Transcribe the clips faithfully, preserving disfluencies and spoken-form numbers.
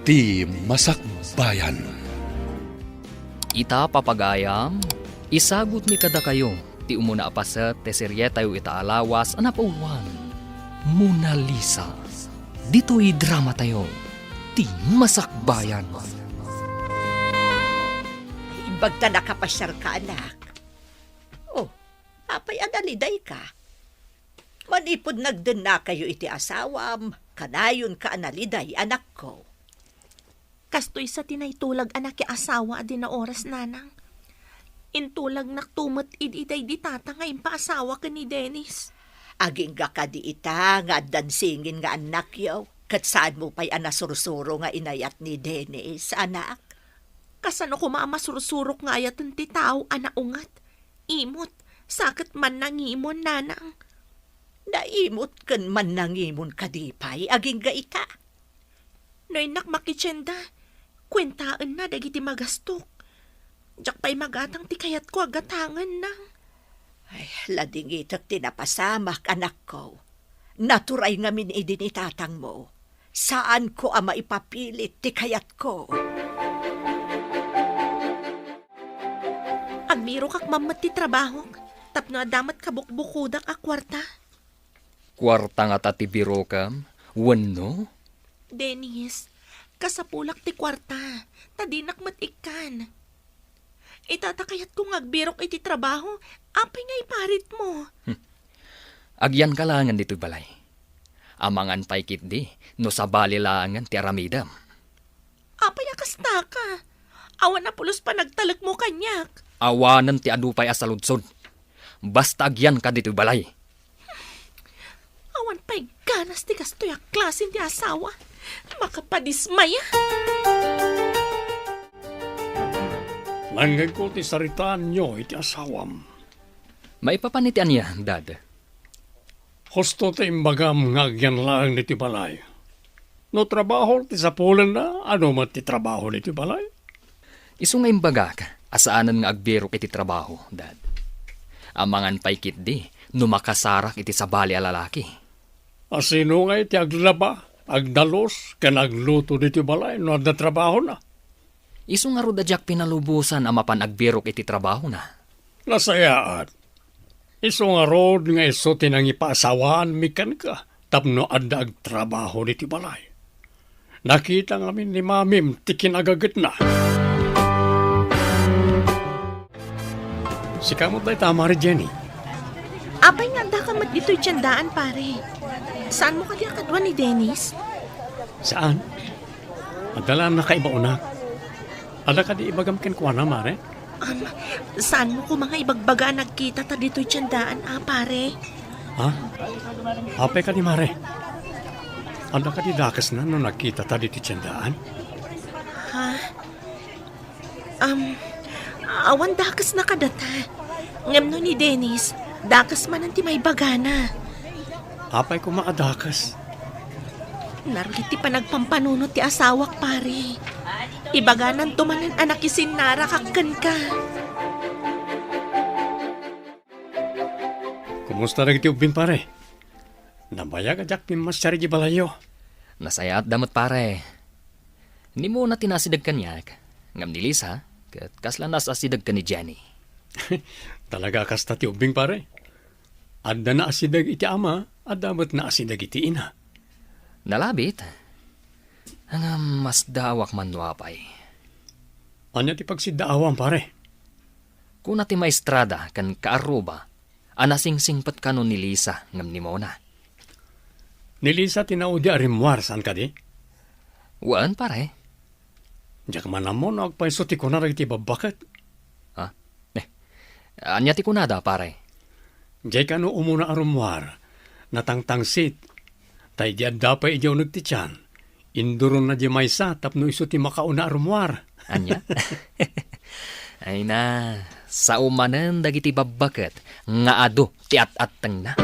Ti Masakbayan. Ita, papagayam, isagutmi kadakayo ti umuna a paset ti serietayo ita a lawas a napauluan, Mona Lisa. Ditoy dramatayo, Ti Masakbayan. Imbag ta nakapasiarka, anak. Oh, apay a nalidayka? Manipud nagdennakayo iti asawam, kanayonka a naliday, anakko. Kastoy sa ti naitulag a nakiasawa a di naoras, nanang. Intulagnak to met idi daydi tata nga impaasawa ken ni Dennis. Agingga kadi ita nga addan singin nga annakyo, ket saanmo pay a nasursuro nga inayat ni Dennis, anak? Kasano koma a masursurok nga ayaten ti tao a naunget, imot, sa ket mannangimon, nanang? Naimot ken mannangimon kadi pay agingga ita? No innak makitienda, kuentaenna dagiti magastok. Diak pay magatang ti kayatko a gatangen, nang. Ay, ladingitek ti napasamak, anakko. Naturay ngamin idi ni tatangmo. Saanko a maipapilit ti kayatko. Agbirokak man met ti trabahok, tapno adda met kabukbukodak a kuarta. Kuarta ngata ti birokam, wenno? Dennis, kasapulak ti kuarta, ta dinak met ikkan. Ita ta kayatko nga agbirok iti trabaho, apay nga iparitmo? Hmm. Agyanka laengen ditoy balay. Amangan pay ketdi no sabali laengen ti aramidem. Apay a kastaka? Awan a pulos panagtalekmo kaniak. Awanen ti adu pay a saludsod. Basta agyanka ditoy balay. Awan pay ganas ti kastoy a klase ti asawa. Makapadismaya. Nangngegko ti saritaanyo iti asawam. Maipapan iti ania, Dad? Husto ti imbagam nga agyan laeng ditoy balay. No trabaho ti sapulenna, adu met ti trabaho ditoy balay? Isu nga imbagak a saanen nga agbirok iti trabaho, Dad. Amangan pay ketdi no makasarak iti sabali a lalaki. A sino ngay ti aglaba, agdalus, ken agluto ditoy balay no adda trabahona? Isu ngarud a diak pinalubosan a mapan agbirok iti trabahona. Nasayaat. Isu ngarud nga isu ti nangipaasawaanmi kenka tapno adda agtrabaho ditoy balay. Nakita ngamin ni Mamim ti kinagagetna. Sika met dayta, Mare Jenny. Apay nga addaka met ditoy tiendaan, pare? Saanmo kadi a kadua ni Dennis? Saan. Adda la a nakaibaonak. Adda kadi ibagam kenkuana, Mare? Am, saanmo koma nga ibagbaga a nagkitata ditoy tiendaan, a, pare? Ha? Apay kadi, Mare? Adda kadi dakesna no nagkitata ditoy tiendaan? Ha? Am, awan dakesna kadata. Ngem no ni Dennis, dakes manen ti maibagana. Apay koma a dakes? Narulit ti panagpampanunot ti asawak, pare. Ibagananto manen a nakisinnarakak kenka. Kumusta dagiti ubbing, pare? Nabayag a diak pimmasiar idiay balayyo. Nasayaatda met, pare. Ni Mona ti naasideg kaniak, ngem ni Lisa, ket kasla naasideg ken ni Jenny. Talaga a kasta ti ubbing, pare. Adda naasideg iti ama, adda met naasideg iti ina. Nalabit. Ngem masdaawak man no apay. Ania ti pagsiddaawam, pare? Kuna ti maestrada ken kaarruba a nasingsingpet kano ni Lisa ngem ni Mona. Ni Lisa ti naudi a rimmuar, saan kadi? Wen, pare. Diak man ammo no agpayso ti kuna dagiti babbaket. Ha? Eh, ania ti kunada, pare? Diay kano umuna a rummuar, natangtangsit, ta idi adda pay idiay uneg ti tian, induronna diay maysa tapno isu ti makauna a rummuar. Ania? Ay na, sao manen dagiti babbaket nga adu ti at-attengna.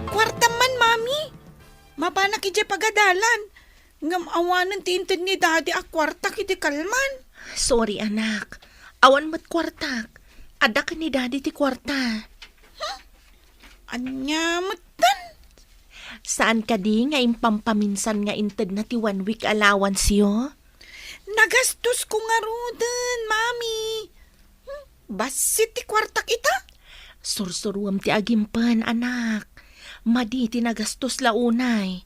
Kuartam man, Mami. Mapanak idiay pagadalan. Ngem awanen ti inted ni Daddy a kuartak iti kalman. Sorry, anak. Awan met kuartak. Adda ken ni Daddy ti kuarta. Hmm? Ania metten? Saan kadi nga impampaminsan nga intedna ti one week allowance-yo? Nagastosko ngaruden, Mami. Hmm, bassit ti kuartak ita. Sursuruem ti agimpen, anak. Madi ti nagastos la unay.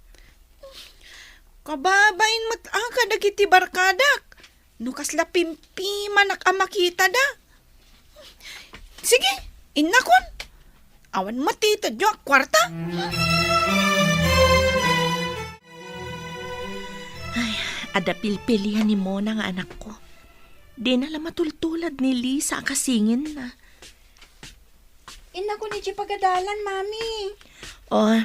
Kababain met a kadagiti barkadak. No kasla pimpimanak a makitada. Sige, innakon. Awan met ti itedyo a kuarta. Ay, adda pilpilian ni Mona nga anakko. Dina la matultulad ni Lisa a kasingenna. Innakon idiay pagadalan, Mami. Oh,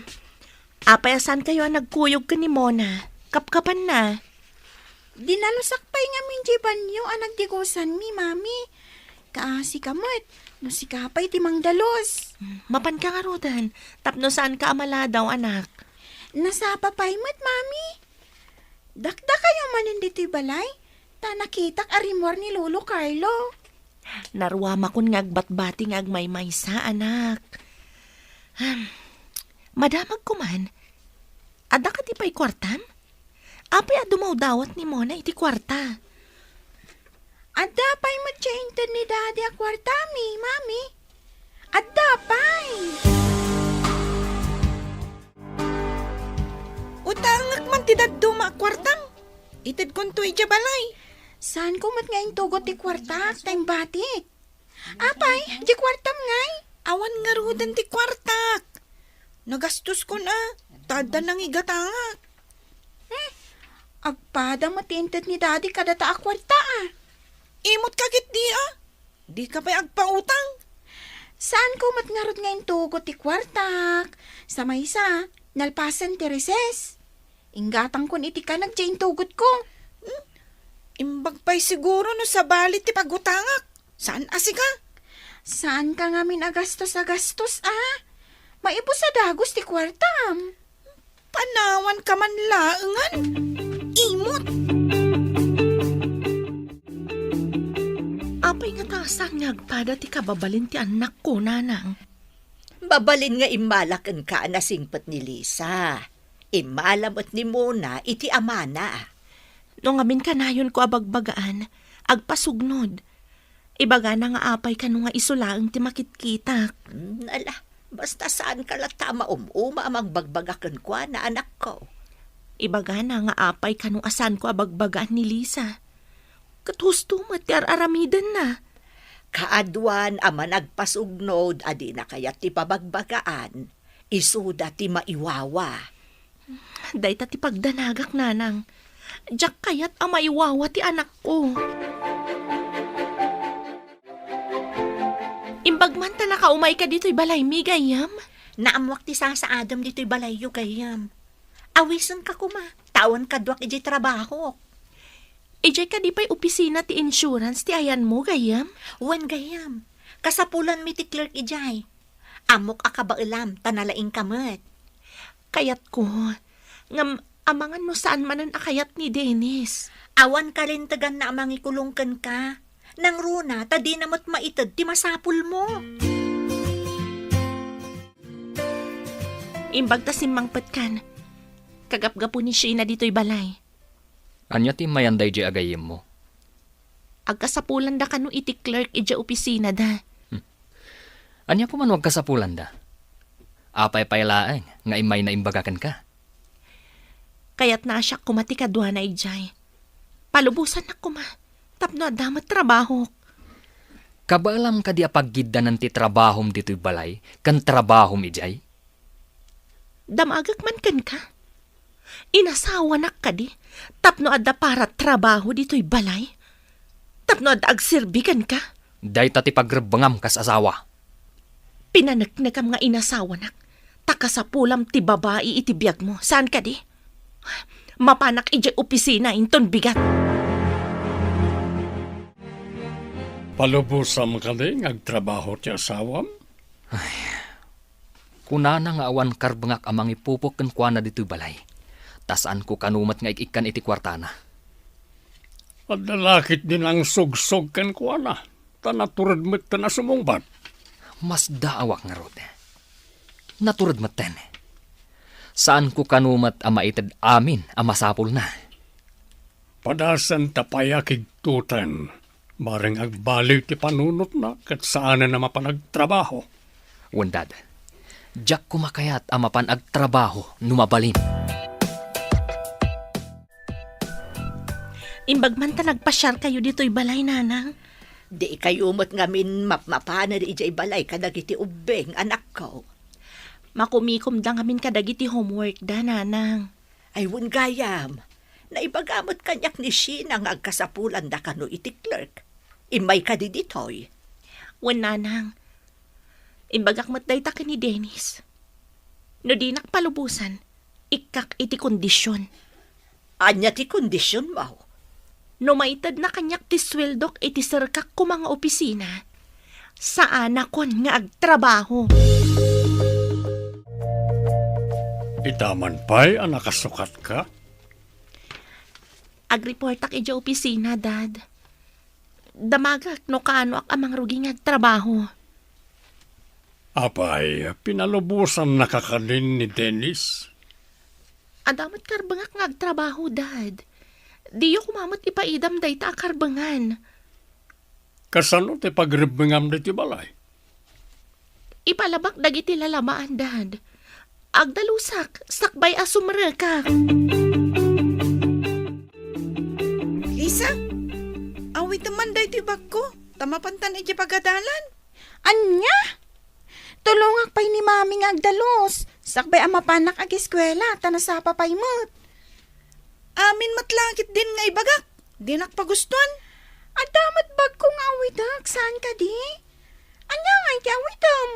apay a saankayo a nagkuyog ken ni Mona? Kapkapanna. Dinalusak pay ngamin diay banio a nagdigusanmi, Mami. Kaasika met, no sika pay ti mangdalus. Mm, mapanka ngaruden, tapno saanka a maladaw, anak. Nasapa pay met, Mami. Dakdakayo manen ditoy balay, ta nakitak a rimmuar ni Lolo Carlo. Naruamakon nga agbatbati nga agmaymaysa, anak. Hmm. Madamagko man. Adda kadi pay kuartam? Apay a dumawdawat ni Mona iti kuarta? Adda pay met ti inted ni Daddy a kuartami, Mami. Adda pay. Utangek man ti dadduma a kuartam. Itedkonto idiay balay. Saanko met nga intugot ti kuartak ta imbatik. Apay, di kuartam ngay? Awan ngaruden ti kuartak. Nagastoskon a, ta adda nangigatangak. Hmm, agpada met ti inted ni Daddy kadata a kuarta a. Imot ka ketdi a. Dika pay agpautang. Saanko met ngarud nga intugot ti kuartak. Sa maysa, nalpasen ti recess. Inggatangkon iti kanag diay intugotko. Hmm? Imbag pay siguro no sabali ti pagutangak. Saan a sika? Saanka ngamin a gastos a gastos, a? Maibus a dagus ti kuartam. Panawanka man laengen. Imot. Apay ngata a saan nga agpada ti kababalin ti annakko, nanang? Mabalin nga immala kenka a nasingpet ni Lisa. Immala met ni Mona iti amana. No ngamin kanayonko a bagbagaan, agpasugnod. Ibagana nga apay kano nga isu laeng ti makitkitak. Hmm, ala, basta saanka latta a maum-uma a magbagbaga kenkuana, anakko. Ibagana nga apay kano a saanko a bagbagaan ni Lisa. Ket husto met ti ar-aramidenna. Kaaduan a managpasugnod a dina kayat ti pabagbagaan, isuda ti maiwawa. Dayta ti pagdanagak, nanang. Diak kayat a maiwawa ti anakko. Imbag man ta nakaumayka ditoy balaymi, gayyem? Naammoak ti sasaadem ditoy balayyo, gayyem. Awisenka koma, ta awan kaduak idiay trabahok. Idiay kadi pay opisina ti insurance ti ayanmo, gayyem? Wen, gayyem. Kasapulanmi ti clerk idiay. Ammok a kabaelam, ta nalaingka met. Kayatko. Ngem, amangan no saan manen a kayat ni Dennis. Awan kalinteganna a mangikulong kenka. Nangruna, ta dina met maited ti masapulmo. Imbag ta simmangpetkan, kagapgapo ni Sheena ditoy balay. Ania ti immayan daydiay a gayyemmo? Agkasapulanda kano iti clerk idiay opisinada. Hmm. Ania koma no agkasapulanda? Apay pay laeng nga immayna imbaga kenka? Kayatna a siak koma ti kaduana idiay. Palubosannak koma, tapno adda met trabahok. Kabaelam kadi a paggiddanan ti trabahom ditoy balay ken trabahom idiay? Damagek man kenka. Inasawanak kadi tapno adda para trabaho ditoy balay? Tapno adda agserbi kenka? Dayta ti pagrebbengam kas asawa. Pinaneknekam nga inasawanak, ta kasapulam ti babai iti biagmo. Saan kadi? Mapanak idiay opisina inton bigat. Palubosam kadi nga agtrabaho ti asawam? Ay, kunana nga awan karbengak a mangipupok kenkuana ditoy balay, ta saanko kano met nga ik-ikkan iti kuartana. Adda la ketdi nangsugsog kenkuana, ta natured metten a sumungbat. Masdaawak ngarud. Natured metten. Saanko kano met a maited amin a masapulna. Padasenta pay a kigtoten. Bareng agbaliw ti panunotna ket saanen a mapan agtrabaho. Wen, Dad. Diak koma kayat a mapan agtrabaho no mabalin. Imbag man ta nagpasiarkayo ditoy balay, Nanang. Dikayo met ngamin mapmapanen idiay balay kadagiti ubbing, anakko. Makumikomda ngamin kadagiti homeworkda, Nanang. Ay, wen gayam. Naibaga met kaniak ni Sheena nga agkasapulanda kano iti clerk. Immay kadi ditoy? Wen, Nanang. Imbagak met dayta ken ni Dennis. No dinak palubosan, ikkak iti kondision. Ania ti kondisionmo? No maitedna kaniak ti sueldok iti serkak koma nga opisina, saanakon nga agtrabaho. Ita man pay a nakasukatka? Agreportak idiay opisina, Dad. Damagak no kaanoak a mangrugi nga agtrabaho. Apay, pinalubosannaka kadin ni Dennis? Adda met karbengak nga agtrabaho, Dad. Diyo koma met ipaidam dayta a karbengan. Kasano ti pagrebbengam ditoy balay? Ipalabak dagiti lalamaan, Dad. Agdalusak, sakbay a sumrekak. Lisa, awitem man daytoy bagko, ta mapantan idiay pagadalan. Ania? Tulongak pay ni Mami nga agdalus, sakbay a mapanak ageskuela, ta nasapa pay met. Amin met la ketdin nga ibagak, dinak pagustuan. Adda met bagko nga awitek, saan kadi? Ania ngay ti awitem?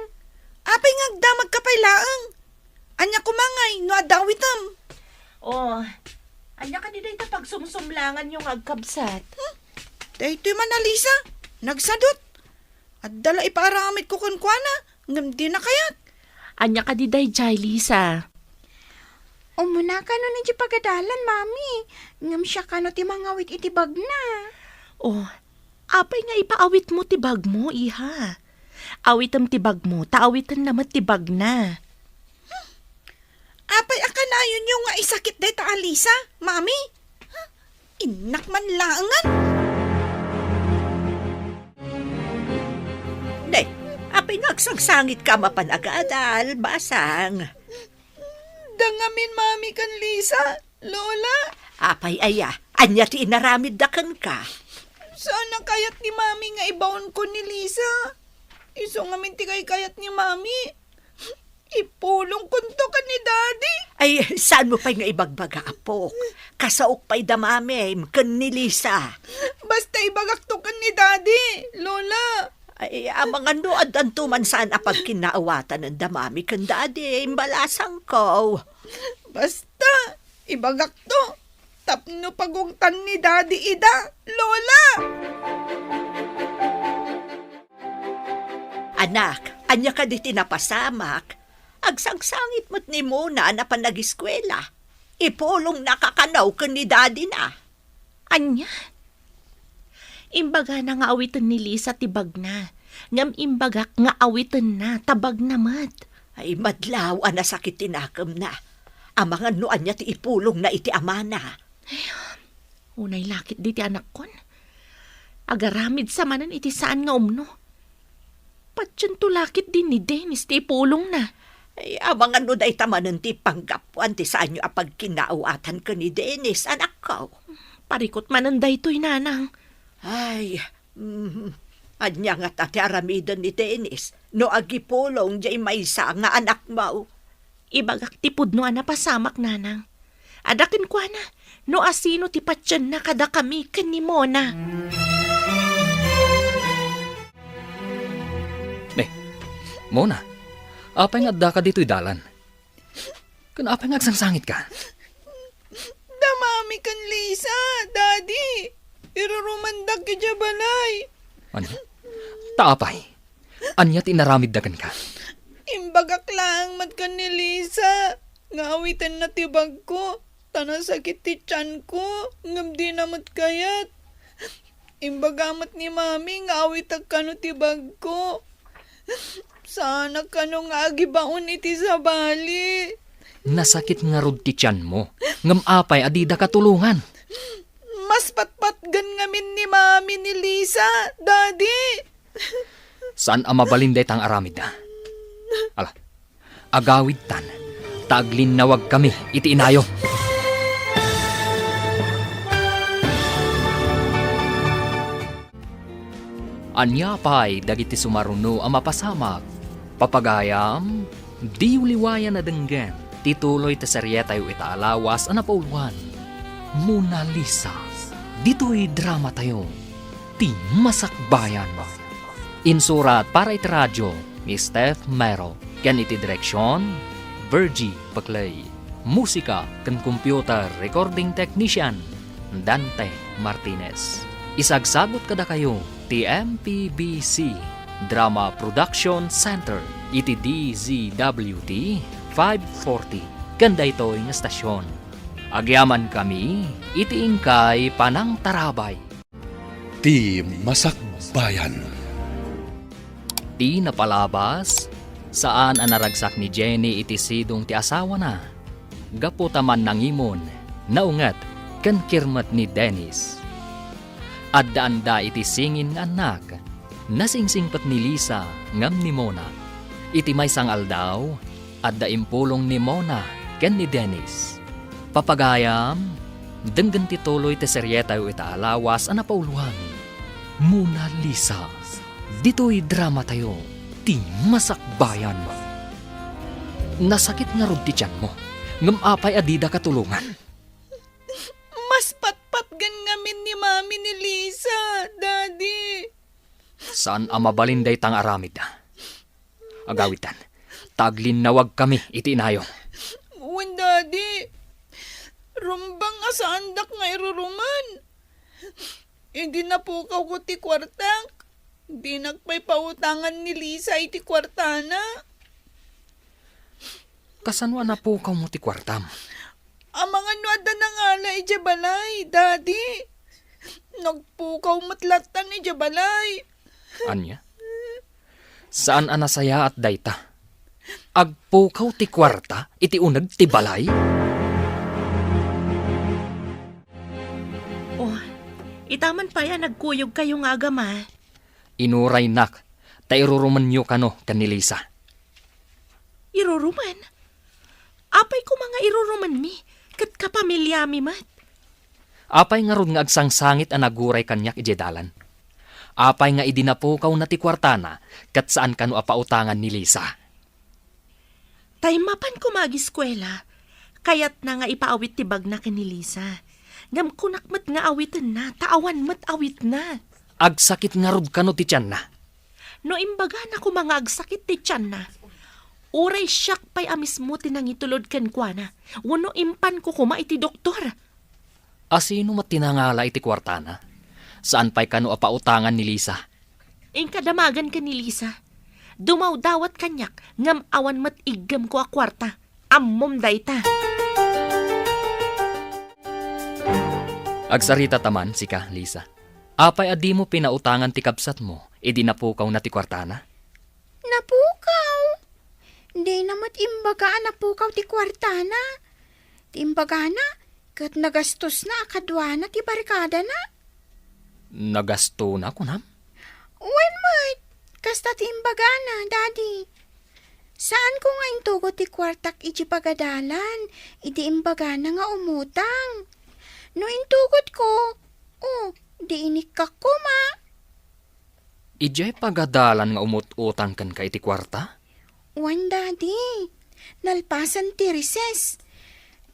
Apay nga agdamagka pay laeng? Ania koma ngay no adda awitem? Oh, ania kadi dayta pagsumsumlanganyo nga agkabsat? Hmm? Daytoy man a Lisa, nagsadut. Adda la ipaaramidko kenkuana, ngem dina kayat. Ania kadi daydiay, Lisa? Umuna kano idiay pagadalan, Mami. Ngem siak kano ti mangawit iti bagna. Oh, apay nga ipaawitmo ti bagmo, iha? Awitem ti bagmo, ta awitenna met ti bagna. Apay a kanayonyo nga isakit dayta a Lisa, Mami? Innak man laengen. Ne, apay nga agsangsangitka a mapan agadal, basang? Da ngamin, Mami, ken Lisa, Lola. Apay aya, ania ti inaramidda kenka? Saan a kayat ni Mami nga ibaonko ni Lisa. Isu ngamin ti kaykayat ni Mami. Ipulongkonto ken ni Daddy. Ay, saanmo pay nga ibagbaga, apok? Kasaok pay da Mamim ken ni Lisa. Basta ibagakto ken ni Daddy, Lola. Ay, amangan no addanto man saan a pagkinnaawatanen da Mami ken Daddy, imbalasangko. Basta, ibagakto. Tapno pagungtan ni Daddy ida, Lola. Anak, ania kadi ti napasamak? Agsangsangit met ni Mona a napan ageskuela. Ipulongnaka kano ken ni daddy na. Ania? Imbagana nga awiten ni Lisa ti bagna, ngem imbagak nga awitenna ta bagna met. Ay, madlaw a nasakit ti nakemna. Amangan no ania ti ipulongna iti amana. Ay, unay lakit diti anakkon. Agaramid sa manen iti saan nga umno. Patiento lakit din ni Dennis ti ipulongna. Ay, amangan no dayta manen ti panggapuan ti saanyo a pagkinnaawatan ken ni Dennis, anakko. Parikot manen daytoy, nanang. Ay, mm, ania ngata ti aramiden ni Dennis no agipulong diay maysa nga anakmo? Ibagak ti pudno a napasamak, nanang. Adda kenkuana no asino ti patienna kadakami ken ni Mona. Ne, Mona, apay nga addaka ditoy dalan? Ken apay nga agsangsangitka? Da Mami ken Lisa, Daddy. Irurumandak idiay balay. Ania? Ta apay? Ania ti inaramidda kenka? Imbagak laeng met ken ni Lisa nga awitenna ti bagko, ta nasakit ti tianko, ngem dina met kayat. Imbaga met ni Mami nga awitek kano ti bagko. Saanak kano nga agibaon iti sabali. Nasakit ngarud ti tianmo, ngem apay a dida katulongan? Mas patpatgen ngamin ni Mami ni Lisa, Daddy. Saan a mabalin dayta nga aramidda. Ala, agawidtan, ta aglinnawagkami iti inayo. Ania pay dagiti sumaruno a mapasamak? Papagayam, diyo liwayan a denggen ti tuloy ti serietayo ita a lawas a napauloan, Mona Lisa. Ditoy dramatayo, ti Masakbayan. Insurat para iti radio ni Steph Mero, ken iti direksion, Virgie Paclay. Musika ken computer recording technician, Dante Martinez. Isagsagut kadakayo ti M P B C Drama Production Center iti D Z W T five forty ken daytoy nga estasion. Agyamankami iti inkay panangtarabay. Ti Masakbayan. Ti napalabas, saan a naragsak ni Jenny iti sidong ti asawana. Gapu ta mannangimon, naunget, ken kirmet ni Dennis. Addaanda iti singin nga annak. Nasingsingpet ni Lisa ngem ni Mona. Iti maysa nga aldaw, adda impulong ni Mona ken ni Dennis. Papagayam, denggen ti tuloy ti serietayo ita a lawas a napauloan, Mona Lisa. Ditoy dramatayo, ti Masakbayan. Nasakit ngarud ti tianmo, ngem apay a dida katulongan? Mas patpatgen ngamin ni Mami ni Lisa, Daddy. Saan a mabalin dayta nga aramid. Agawidtan, ta aglinnawagkami iti inayo. Wen, Daddy. Rumbeng a saandak nga irurumen. Idi napukawko ti kuartak, dinak pay pautangan ni Lisa iti kuartana. Kasano a napukawmo ti kuartam? Amangan no adda nangala idiay balay, Daddy. Nagpukaw met lattan idiay balay. Ania? Saan a nasayaat dayta. Agpukaw ti kuarta iti uneg ti balay? Oh, ita man pay a nagkuyogkayo nga agama. Inuraynak, ta irurumenyo kano ken ni Lisa. Irurumen? Apay koma nga irurumenmi, ket kapamiliami met. Apay ngarud nga agsangsangit a naguray kaniak idiay dalan? Apay nga idi napukawna ti kuartana, ket saan kano a pautangan ni Lisa? Tay mapan koma agiskuela, kayatna nga ipaawit ti bagna ken ni Lisa. Ngem kunak met nga awitenna, ta awan met awitna. Agsakit ngarud kano ti tianna? No imbagana koma nga agsakit ti tianna, uray siak pay a mismo ti nangitulod kenkuana, wenno impanko koma iti doktor. Asino met ti nangala iti kuartana? Saan pay kano a pautangan ni Lisa? Inka damagen ken ni Lisa. Dumawdawat kaniak, ngem awan met iggemko a kuarta. Ammom dayta. Agsarita ta man, sika, Lisa. Apay a dimo pinautangan ti kabsatmo idi napukawna ti kuartana? Napukaw? Dina met imbaga a napukaw ti kuartana. Ti imbagana, ket nagastosna a kaduana ti barkadana. Nagastona, kunam? Wen met, kasta ti imbagana, Daddy. Saanko nga intugot ti kuartak idiay pagadalan, idi imbagana nga umutang. No intugotko, oh, di inikkak koma. Idiay pagadalan nga umut-utang kenka iti kuarta? Wen, Daddy. Nalpasen ti recess.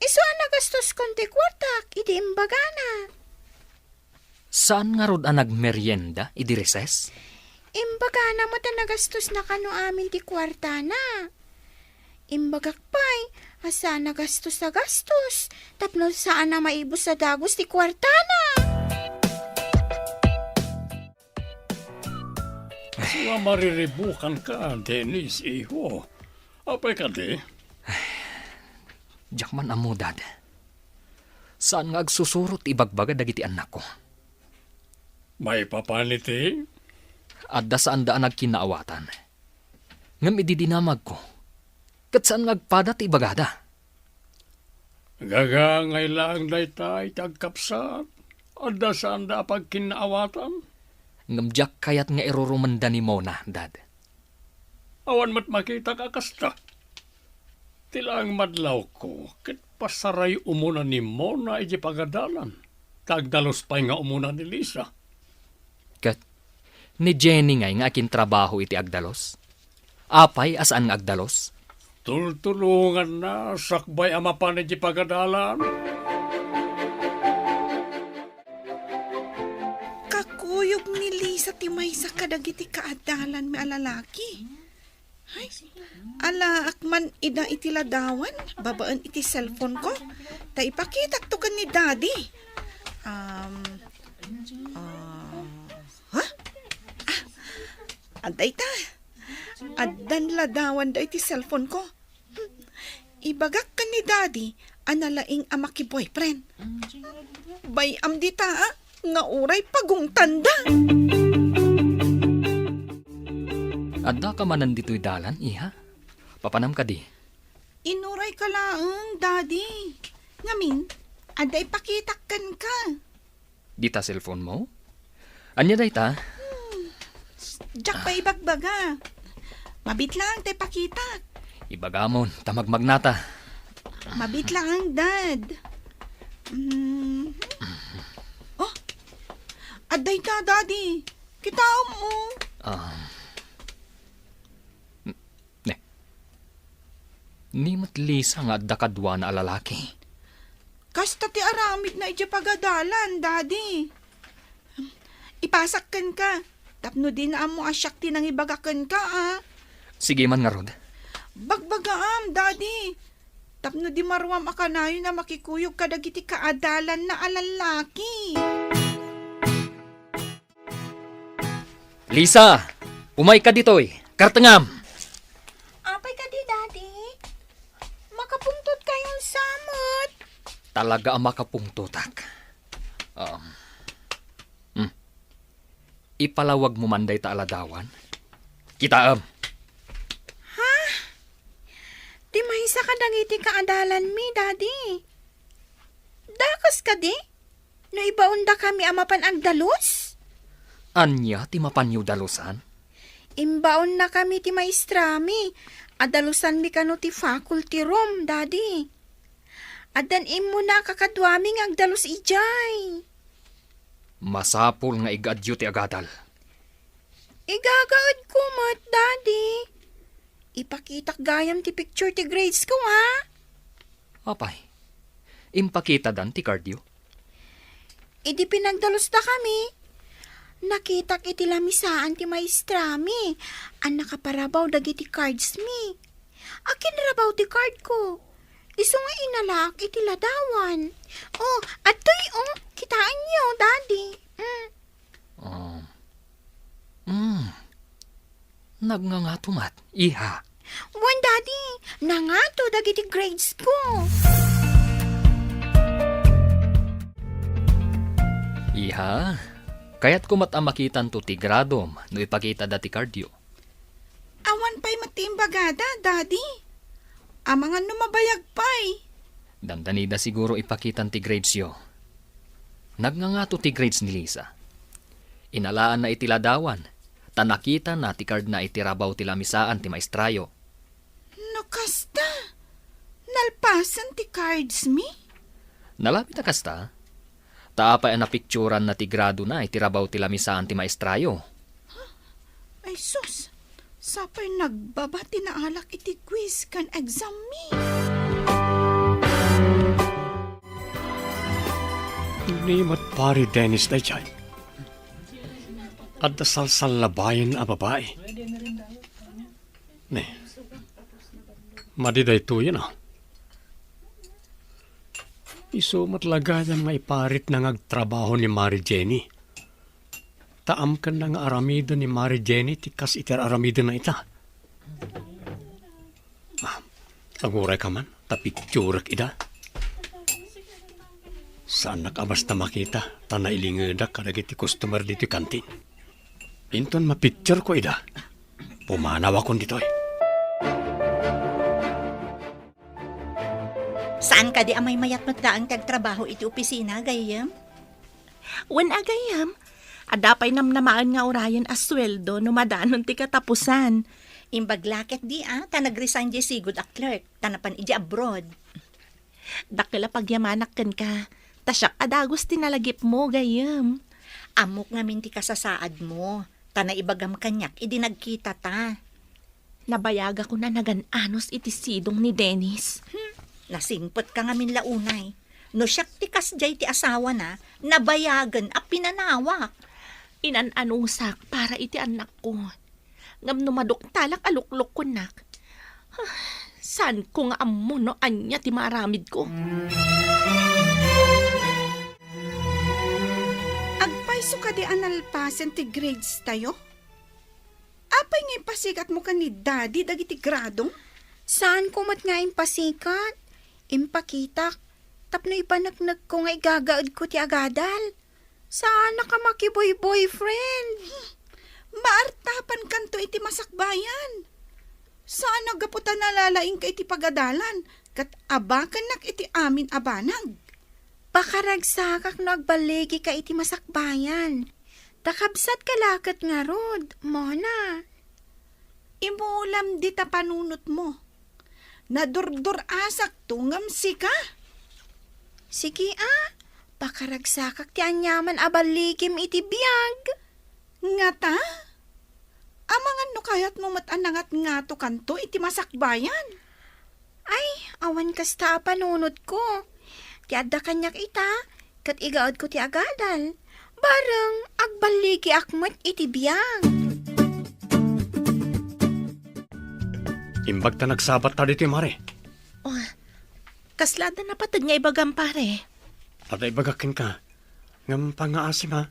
Isu a nagastoskon ti kuartak idi imbagana. Saan ngarud a nagmerienda idi recess? Imbagana met a nagastosna kano amin ti kuartana. Imbagak pay a saan a gastos a gastos tapno saan a maibus a dagus ti kuartana. Sua mariribukanka, Dennis, iho. Apay kadi? Diak man ammo, Dad. Saan nga agsusuro ti ibagbaga dagiti annakko. Maipapan iti? Adda saanda a nagkinnaawatan. Ngem idi dinamagko, ket saan nga agpada ti ibagada. Gagangay laeng dayta iti agkapsat. Adda saanda a pagkinnaawatan. Ngem diak kayat nga irurumenda ni Mona, Dad. Awan met makitak a kasta. Ti laeng madlawko, ket pasaray umuna ni Mona iti pagadalan, ta agdalus pay nga umuna ni Lisa. Ket ni Jenny ngay nga akintrabaho iti agdalus? Apay a saan nga agdalus? Tultulonganna sakbay a mapan iti pagadalan. Kakuyog ni Lisa ti maysa kadagiti kaadalanmi a lalaki. Ay, alaak man ida iti ladawan, babaen iti cellphone ko. Ta ipakitakto ken ni Daddy. Um, ah, ha? Ah, adda ita. Addan ladawan da iti cellphone ko. Ibagak ken ni Daddy a nalaing a maki-boyfriend. Bay-am dita, ah, nga uray pagungtanda. Addaka manen ditoy dalan, iha? Papanam kadi? Inuray ka laeng, Daddy. Ngamin, adda ipakitak kenka. Dita cellphone mo? Ania dayta? Hmm. Diak pa ibagbaga. Mabit laeng ta ipakitak. Ibagamon, ta magmagnata. Mabit laeng, Dad. Mhm. Oh, adda ita, Daddy. Kitaem, oh. Ah. Ne. Ni met Lisa nga adda kaduana a lalaki. Kasta ti aramidna idiay pagadalan, Daddy. Ipasak kenka, tapno dina ammo a siak ti nangibaga kenka, a. Sige man ngarud. Bagbagaam, Daddy. Tapno di maruam a kanayon a makikuyog kadagiti kaadalanna a lalaki. Lisa, umayka ditoy. Kartengam. Apay kadi, Daddy? Makapungtotkayon sa met. Talaga a makapungtotak. Um, hmm. Ipalawag mo man dayta a ladawan. Kitaem. Ha? Ti maysa kadagiti kaadalanmi, Daddy. Dakas kadi? No ibaondakami a mapan agdalus? Ania ti mapanyo dalusan? Imbaonnakami ti maestrami a dalusanmi kano ti faculty room, Daddy. Addan immuna a kakaduami nga agdalus idiay. Masapul nga igaadyo ti agadal. Igagaedko met, Daddy. Ipakitak gayam ti picture ti grades ko, ha? Apay, impakitadan ti cardyo? Idi pinagdalusdakami, nakitak iti lamisaan ti maestrami a nakaparabaw dagiti cardsmi. Akinrabaw ti cardko. Isu nga inalaak iti ladawan. Oh, adtoy, oh, kitaenyo, Daddy. Mm. Oh. Mm. Nagngangato met, iha. Wen, Daddy, nangato dagiti grades ko. Iha, kayatko met a makitanto ti gradom no ipakitada ti cardyo. Awan pay met ti imbagada, Daddy. Amangan no mabayag pay. Dandanida siguro ipakitan ti gradesyo. Nagngangato ti grades ni Lisa. Inalaanna iti ladawan, ta nakitana ti cardna iti rabaw ti lamisaan ti maestrayo. No kasta, nalpasen ti cardsmi? Nalabit a kasta, ta apay a napicturanna ti gradona iti rabaw ti lamisaan ti maestrayo. Ay sus, sapay nagbaba ti naalak iti quiz ken exammi. Ni met Pari Dennis daydiay. Adda salsallabayen a babai. Ne. Madi daytoyen, a. Isu met la gayam nga iparitna nga agtrabaho ni Mari Jenny. Ta amkenna nga aramiden ni Mari Jenny ti kas iti ar-aramidenna ita. A, agurayka man, ta picturek ida. Saannak a basta makita, ta nailingedak kadagiti customer ditoy kantin. Inton mapictureko ida, pumanawakon ditoy. Sa An kadi a maymayat met laeng ti agtrabaho iti opisina, gayyem? Wen a gayyem, adda pay namnamaen nga urayen a sueldo no madanon ti katapusan. Imbag la ketdi a, ta nag-resign diay sigud a clerk, ta napan idiay abroad. Dakkel a pagyamanak kenka, ta siak a dagus ti nalagipmo, gayyem. Ammok ngamin ti kasasaadmo, ta naibagam kaniak idi nagkitata. Nabayagakon a nagan-anos iti sidong ni Dennis. Hmm, nasingpetka ngamin la unay. No siak ti kasdiay ti asawana, nabayagen a pinanawak. Inan-anusak para iti annakko. Ngem no maduktalak a luklukkonnak, saanko nga ammo no ania ti maaramidko. Agpayso kadi a nalpasen ti grades tayo? Apay nga impasigatmo ken ni Daddy dagiti gradom? Saanko met nga impasigat. Impakitak tapno ipaneknekko nga igagaedko ti agadal. Saanak a makiboy-boyfriend. Maartapankanto iti masakbayan. Saan a gapu ta nalalaingka iti pagadalan ket abakennak iti amin a banag. Pakaragsakak no agballigika iti masakbayan. Ta kabsatka la ket ngarud, Mona. Imulam dita panunotmo. Nadurdur-asakto ngem sika? Sige a, pakaragsakak ti aniaman a balligim iti biag. Ngata? Amangan no kayatmo met a nangatngatokanto iti masakbayan? Ay, awan kasta a panunotko. Ti adda kaniak ita, ket igaedko ti agadal. Bareng, agballigiak met iti biag. Imbag ta nagsabatta ditoy, Mare. Oh, kasla adda napateg nga ibagam, pare? Adda ibagak kenka. Ngem pangngaasim, ha?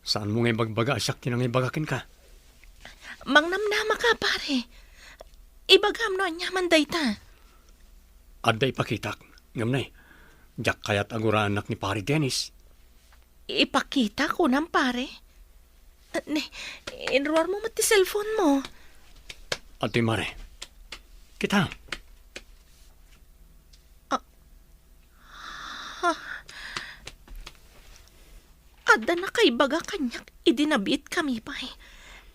Saanmo nga ibagbaga a siak ti nangibaga kenka. Mangnamnamaka, pare. Ibagam no aniaman dayta. Adda ipakitak. Ngem ne, diak kayat a guraennak ni Pare Dennis. Ipakita, kunam, pare? Ne, inruarmo met ti cellphone mo. Adtoy, Mare. Kita. Ah. Ha? Adda nakaibaga kaniak idi nabiitkami pay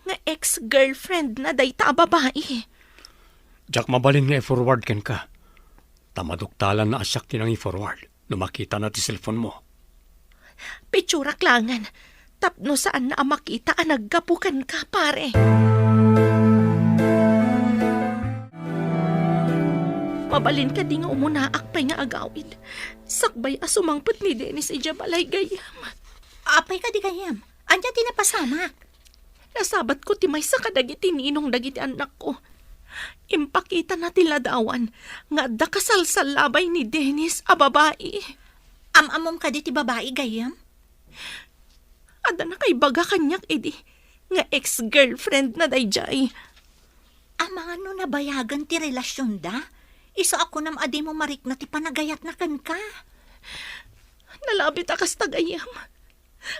nga ex-girlfriendna dayta a babai. Diak mabalin nga i-forward kenka. Ta maduktalanna a siak ti nangi-forward no makitana ti cellphone mo. Pitsurak laengen tapno saanna a makita a naggapu kenka, pare. Mabalin kadi nga umunaak pay nga agawid sakbay a sumangpet ni Dennis idiay balay, gayyem? Apay kadi, gayyem? Ania ti napasamak? Nasabatko ti maysa kadagiti ninong dagiti annakko. Impakitana ti ladawan nga adda kasalsallabay ni Dennis a babai. Am-ammom kadi ti babai, gayyem? Adda nakaibaga kaniak idi nga ex-girlfriendna daydiay. Amangan no nabayagen ti relasionda, isu a kunam a dimo marikna ti panagayatna kenka. Nalabit a kasta, gayyem.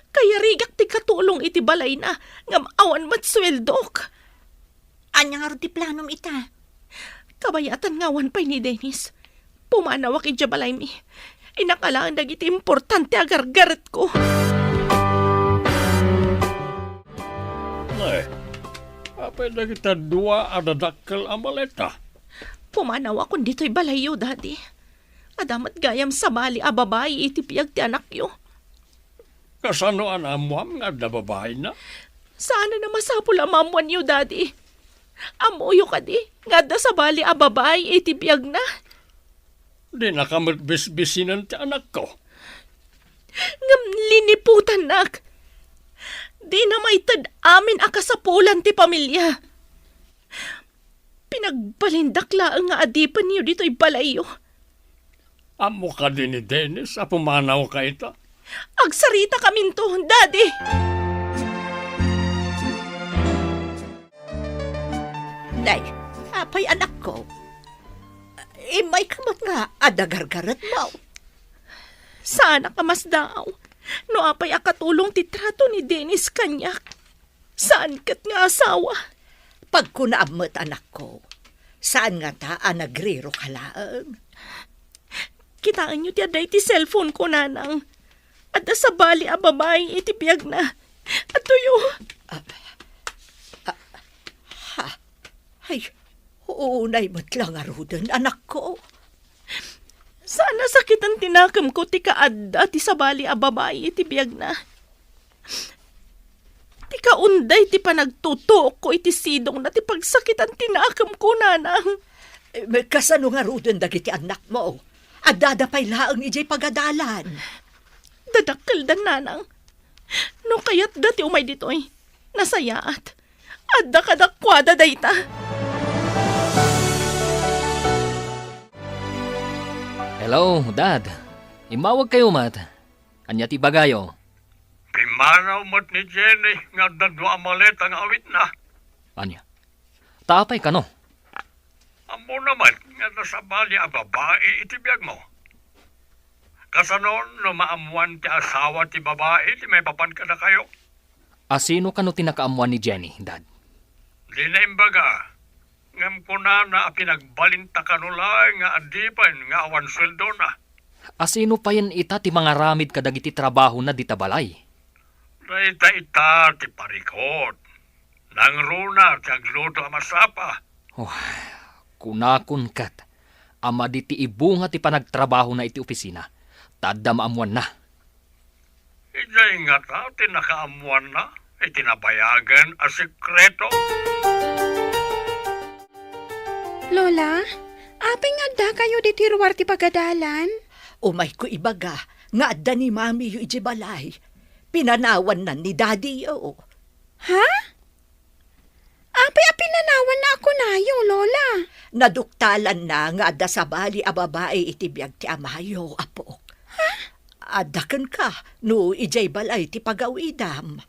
Kayarigak ti katulong iti balayna, ngem awan met sueldok. Ania ngarud ti planom ita? Kabayatan nga awan pay ni Dennis, pumanawak idiay balaymi. Inakalaen dagiti importante a gargaretko. Nay, apay dagita dua a dadakkel a maleta? Pumanawakon ditoy balayyo, Daddy. Adda met gayam sabali a babai iti biag ti anakyo. Kasano a naammoam nga adda babaina? Saanen a masapul a maammoanyo, Daddy. Ammoyo kadi nga adda sabali a babai iti biagna? Dinaka met bisbisinen ti anakko. Ngem liniputannak. Dina maited amin a kasapulan ti pamilya. Pinagbalindak laeng nga adipenyo ditoy balayyo. Ammo kadi ni Dennis a pumanawka ita? Agsaritakaminto, Daddy! Nay, apay, anakko? Immayka met nga adda gargaretmo. Saanak a masdaaw no apay a katulong ti trato ni Dennis kaniak. Saan ket nga asawa. Pagkunaam met, anakko. Saan ngata a nagriroka laeng. Kitaenyo ti adda iti cellphone ko, Nanang. Adda sabali a babai iti biagna. Adtoyo. Ah, ah, ha? Ay, unay met la ngaruden, anakko. Saan a sakiten ti nakemko ti kaadda ti sabali a babai iti biagna. Ti kaunday ti panagtutuokko iti sidongna ti pagsakitan ti nakemko, Nanang. Eh, kasano ngaruden dagiti annakmo? Addada pay laeng idiay pagadalan. Dadakkelda, Nanang. No kayatda ti umay ditoy, nasayaat. Adda kadakuada dayta. Hello, Dad. Immawagkayo met. Ania ti ibagayo? Pimmanaw met ni Jenny nga adda dua a maleta nga awitna. Ania? Ta apay kano? Ammona met nga adda sabali a babai iti biagmo. Kasano no maammoan ti asawa ti babai ti maipapan kadakayo? A sino kano ti nakaammoan ni Jenny, Dad? Dina imbaga, ngem kunana a pinagbalinta kano laeng nga adipen nga awan sueldona. A sino payen ita ti mangaramid kadagiti trabahona dita balay? Dayta ita ti parikot. Nangruna ti agluto a masapa. Oh, kunakon ket a madi ti ibunga ti panagtrabahona iti opisina, ta adda maammoanna. Idiay ngata ti nakaammoanna iti nabayagen a sekreto? Lola, apay nga addakayo ditoy ruar ti pagadalan? Umayko ibaga nga adda ni Mamiyo idiay balay. Pinanawanna ni Dadiyo. Ha? Apay a pinanawanna a kunayo, Lola? Naduktalanna nga adda sabali a babai iti biag ti amayo, apok. Ha? Adda kenka no idiay balay ti pagawidam.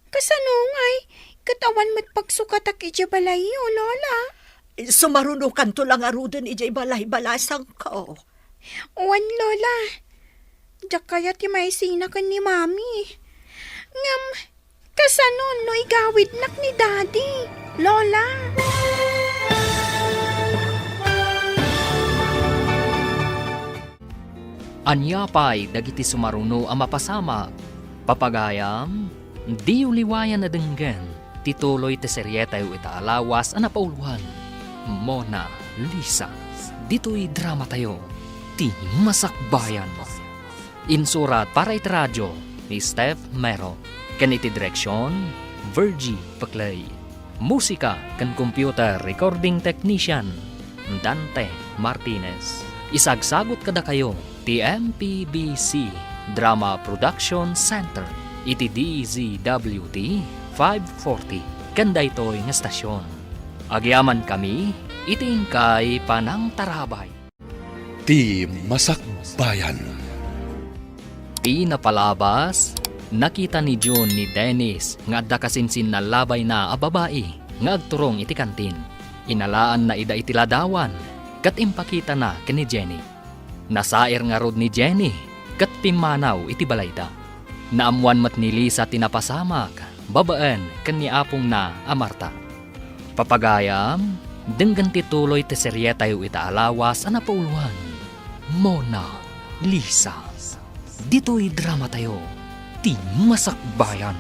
Kasano ngay? Ket awan met pagsukatak idiay balayyo, Lola. Sumarunokanto la ngaruden idiay balay, balasangko. Wen, Lola. Diak kayat ti maisina ken ni Mami. Ngem, kasano no igawidnak ni Daddy, Lola? Ania pay dagiti sumaruno a mapasamak? Papagayam, diyo liwayan a denggen ti tuloy ti serietayo ita a lawas a napauloan, Mona Lisa. Ditoy dramatayo, ti Masakbayan. Insurat para iti radio ni Steph Mero, ken iti direksion, Virgie Peclay. Musika ken computer recording technician, Dante Martinez. Isagsagut kadakayo ti M P B C Drama Production Center iti D Z W T five forty ken daytoy nga estasion. Agyamankami iti inkay panangtarabay. Ti Masakbayan. Ti napalabas, nakita ni June ni Dennis nga adda kasinsinnallabayna a babai nga agturong iti kantin. Inalaanna ida iti ladawan ket impakitana ken ni Jenny. Nasair ngarud ni Jenny ket pimmanaw iti balayda. Naammoan met ni Lisa ti napasamak babaen ken ni apongna a Marta. Papagayam, denggen ti tuloy ti serietayo ita a lawas a napauloan, Mona Lisa. Ditoy dramatayo, ti Masakbayan.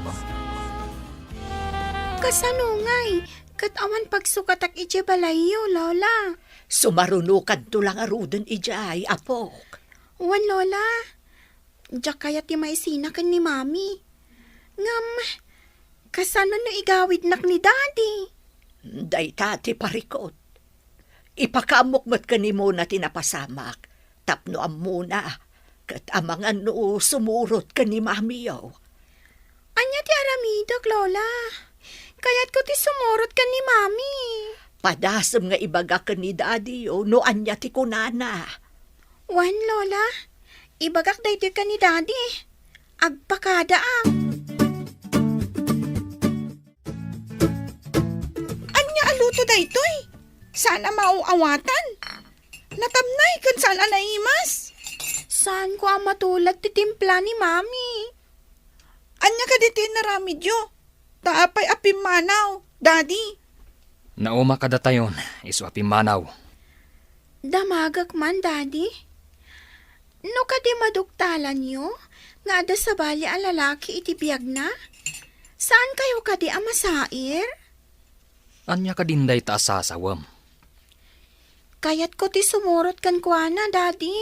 Kasano ngay? Ket awan pagsukatak idiay balayyo, Lola. Sumarunokanto la ngaruden idiay, apok. Wen, Lola. Diak kayat ti maisina ken ni Mami. Ngem, kasano no igawidnak ni Daddy? Dayta ti parikot. Ipakaammok met ken ni Mona ti napasamak tapno ammona, ket amangan no sumurot ken ni Mamiyo. Ania ti aramidek, Lola? Kayatko ti sumurot ken ni Mami. Padasem nga ibaga ken ni Daddy no ania ti kunana. Wen, Lola. Ibagak daytoy ken ni Daddy. Agpakadaak. Ania a luto daytoy? Saan a maaw-awatan? Natamnay ken saan a naimas? Saanko a matulad ti timpla ni Mami. Ania kadi ti inaramidyo? Ta apay a pimmanaw, Daddy? Nauma kadatayon, isu a pimmanaw. Damagek man, Daddy. No kadi maduktalanyo nga adda sabali a lalaki iti biagna, saankayo kadi a masair? Ania kadin dayta a sasawem? Kayatko ti sumurot kenkuana, Daddy.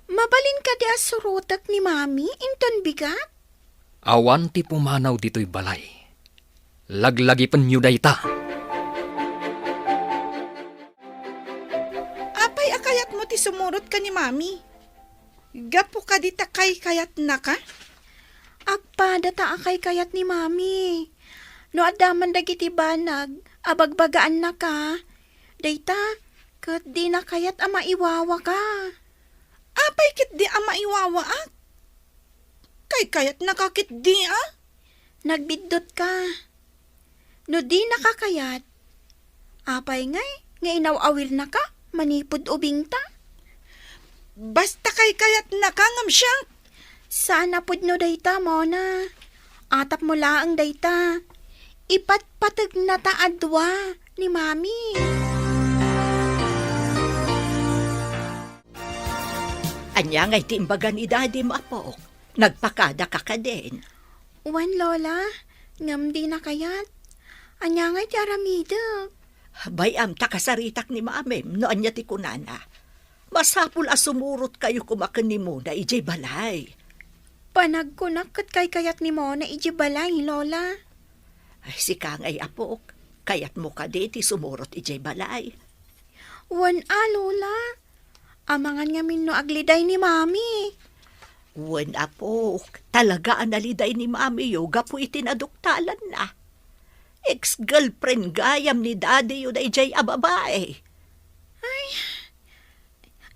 Mabalin kadi a surotek ni Mami inton bigat? Awan ti pumanaw ditoy balay. Laglagipenyo dayta. Apay a kayatmo ti sumurot ken ni Mami? Gapu kadi ta kaykayatnaka? Agpada ta a kaykayat ni Mami. No adda man dagiti banag a bagbagaannaka, dayta ket dina kayat a maiwawaka. Apay ketdi a maiwawaak? Kaykayatnaka ketdi a? Nagbiddutka. No dinaka kayat, apay ngay nga inaw-awirnaka manipud ubingta? Basta kaykayatnaka ngem siak. Saan a pudno dayta, Mona. Atapmo laeng dayta. Ipatpategnata a dua ni Mami. Ania ngay ti imbaga ni Dadim, apok? Nagpakadaka kadin? Wen, Lola, ngem dina kayat. Ania ngay ti aramidek? Bay-am ta kasaritak ni Mamim no ania ti kunana. Masapul a sumurotkayo koma ken ni Mona idiay balay. Panagkunak ket kaykayat ni Mona idiay balay, Lola. Ay, sika ngay, apok, kayatmo kadi ti sumurot idiay balay? Wen a, Lola. Amangan ngamin no agliday ni Mami. Wen, apok, talaga a naliday ni Mamiyo gapu iti naduktalanna. Ex-girlfriend gayam ni Dadiyo daydiay a babae. Ay,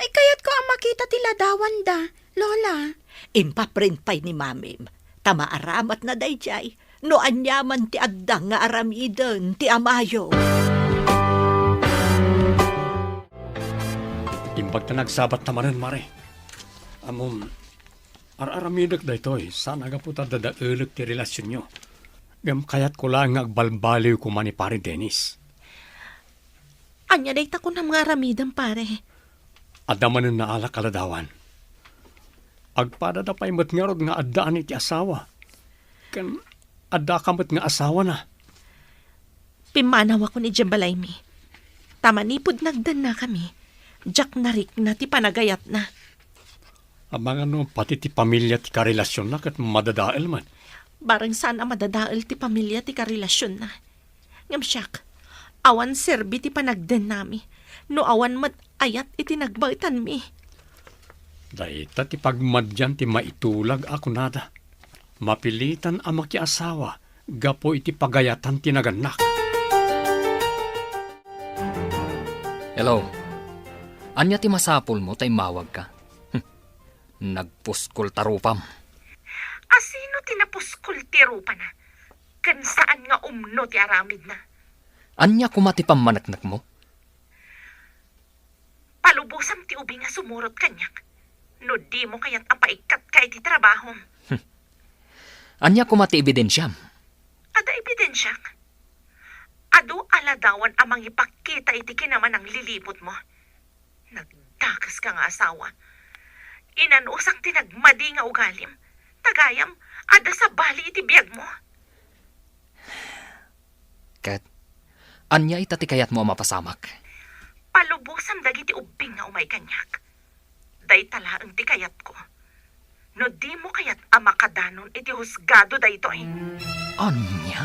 ay, kayatko a makita ti ladawanda, Lola. Impaprint pay ni Mamim, ta maaramatna daydiay no aniaman ti adda nga aramiden ti amayo. Imbag ta nagsabatta manen, Mare. Ammom, ar-aramidek daytoy, saan a gapu ta dadaelek ti relasionyo. Ngem kayatko laeng nga agbalbaliw koma ni Pare Dennis. Ania dayta kunam nga aramidem, pare? Adda manen naalak a ladawan. Agpadada pay met ngarud nga addaan iti asawa. Ken addaka met nga asawana. Pimmanawakon idiay balaymi. Ta manipud nagdennakami, diak narikna ti panagayatna. Amangan no pati ti pamilia ti karelasionna ket madadael met. Bareng saan a madadael ti pamilia ti karelasionna. Ngem siak, awan serbi ti panagdennami no awan met ayat iti nagbaetanmi. Dayta ti pagmadian ti maitulag a kunada. Mapilitan a makiasawa gapu iti pagayatan ti nagannak. Hello. Ania ti masapulmo ta immawagka? Hm. Nagpuskol ta rupam. Asino ti napuskol ti rupana? Ken saan nga umno ti aramidna? Ania koma ti pammaneknekmo? Palubosam ti ubing a sumurot kaniak, no dimo kayat a paikkatka iti trabahom. Ania koma ti ebidensiam? Adda ebidensiak. Adu a ladawan a mangipakita iti kinamananglilibutmo. Nagdakeska nga asawa. Inanusak ti nagmadi nga ugalim. Ta gayam, adda sabali iti biagmo. Ket, ania ita ti kayatmo a mapasamak? Palubosam dagiti ubbing nga umay kaniak. Dayta laeng ti kayatko. No dimo kayat a makadanon iti husgado daytoy. Ania?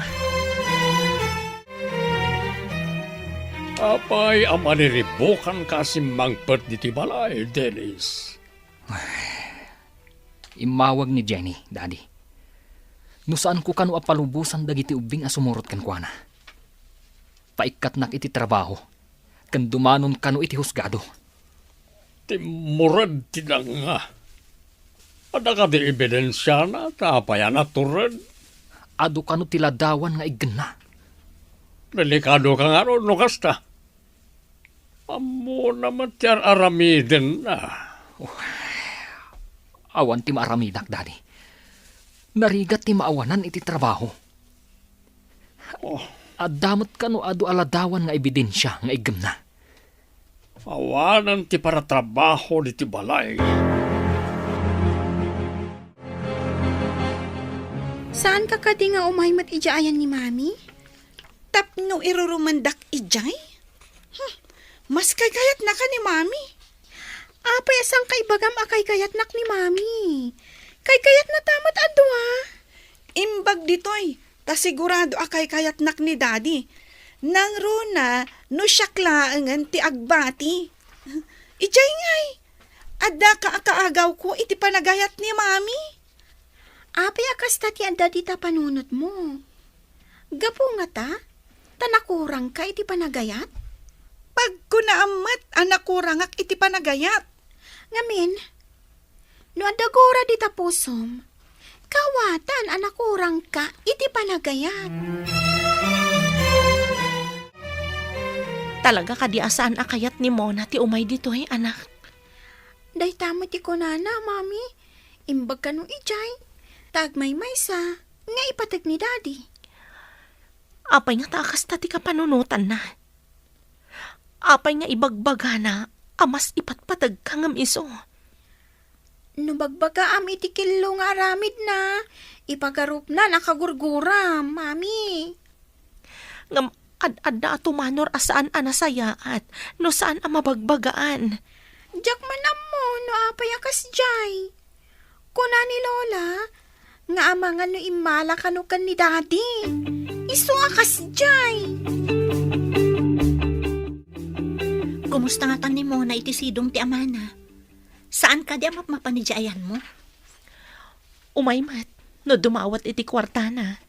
Apay a maniribukanka a simmangpet ditoy balay, Dennis? Immawag ni Jenny, Daddy. No saanko kano a palubosan dagiti ubbing a sumurot kenkuana, paikkatnak iti trabaho, ken dumanon kano iti husgado. Timmured ti danga. Adda kadi ebidensiana ta apay a natured? Adu kano ti ladawan nga iggenna. Delikadoka ngarud no kasta. Ammona met ti ar-aramidenna. Oh, awan ti maaramidak, Daddy. Narigat ti maawanan iti trabaho. Oh. Adda met kano adu a ladawan nga ebidensia nga iggemna? Awanen ti paratrabaho diti balay. Saanka kadi nga umay met idiay ayan ni Mami? Tapno irurumendak idiay? Hmm, mas kaykayatnaka ni Mami. Apay a saanka ibagam a kaykayatnak ni Mami? Kaykayatnata met a dua. Imbag ditoy, ta sigurado a kaykayatnak ni Daddy. Nangruna no siak laengen ti agbati. Idiay ngay, addaka a kaagawko iti panagayat ni Mami. Apay a kasta ti adda dita panunotmo? Gapu ngata, ta nakurangka iti panagayat? Pagkunaam met a nakurangak iti panagayat. Ngamin, no adda gura dita pusom, kawatan a nakurangka iti panagayat. Talaga kadi a saan a kayat ni Mona ti umay ditoy, anak? Dayta met ti kunana, Mami. Imbag kano idiay, ta agmaymaysa nga ipateg ni Daddy. Apay ngata a kasta ti kapanunotanna? Apay nga ibagbagana a mas ipatpategka ngem isu? No bagbagaam iti kello nga aramidna, ipagarupna a kagurguram, Mami. Ngem ad-adda a tumanor a saan a nasayaat no saan a mabagbagaan. Diak man ammo no apay a kasdiay. Kuna ni Lola nga amangan no immala kano ken ni Daddy. Isu a kasdiay. Kumusta ngatan ni Mona iti sidong ti amana? Saan kadi a mapmapan idiay ayanmo? Umay met no dumawat iti kuartana.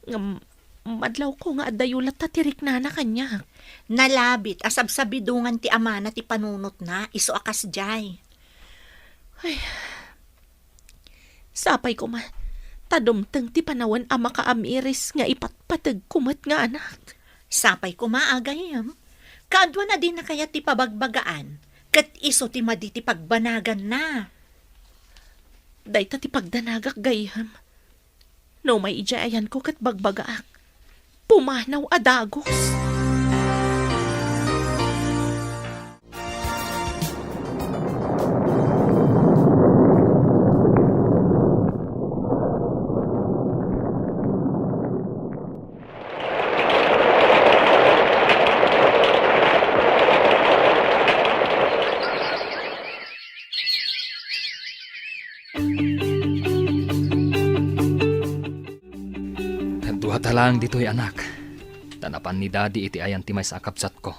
Ngem, madlawko nga addayo latta ti riknana kaniak. Nalabit a sabsabidongan ti amana ti panunotna, isu a kasdiay. Ay, sapay koma, ta dumteng ti panawen a makaamiris nga ipatpategko met nga anak. Sapay koma, a gayyem. Kaaduan a dina kayat ti pabagbagaan, ket isu ti madi ti pagbanaganna. Dayta ti pagdanagak, gayyem. No umay idiay ayanko ket bagbagaak, pumanaw a dagus. Dua ta laeng ditoy, anak. Ta napan ni Daddy iti ayan ti maysa a kabsatko.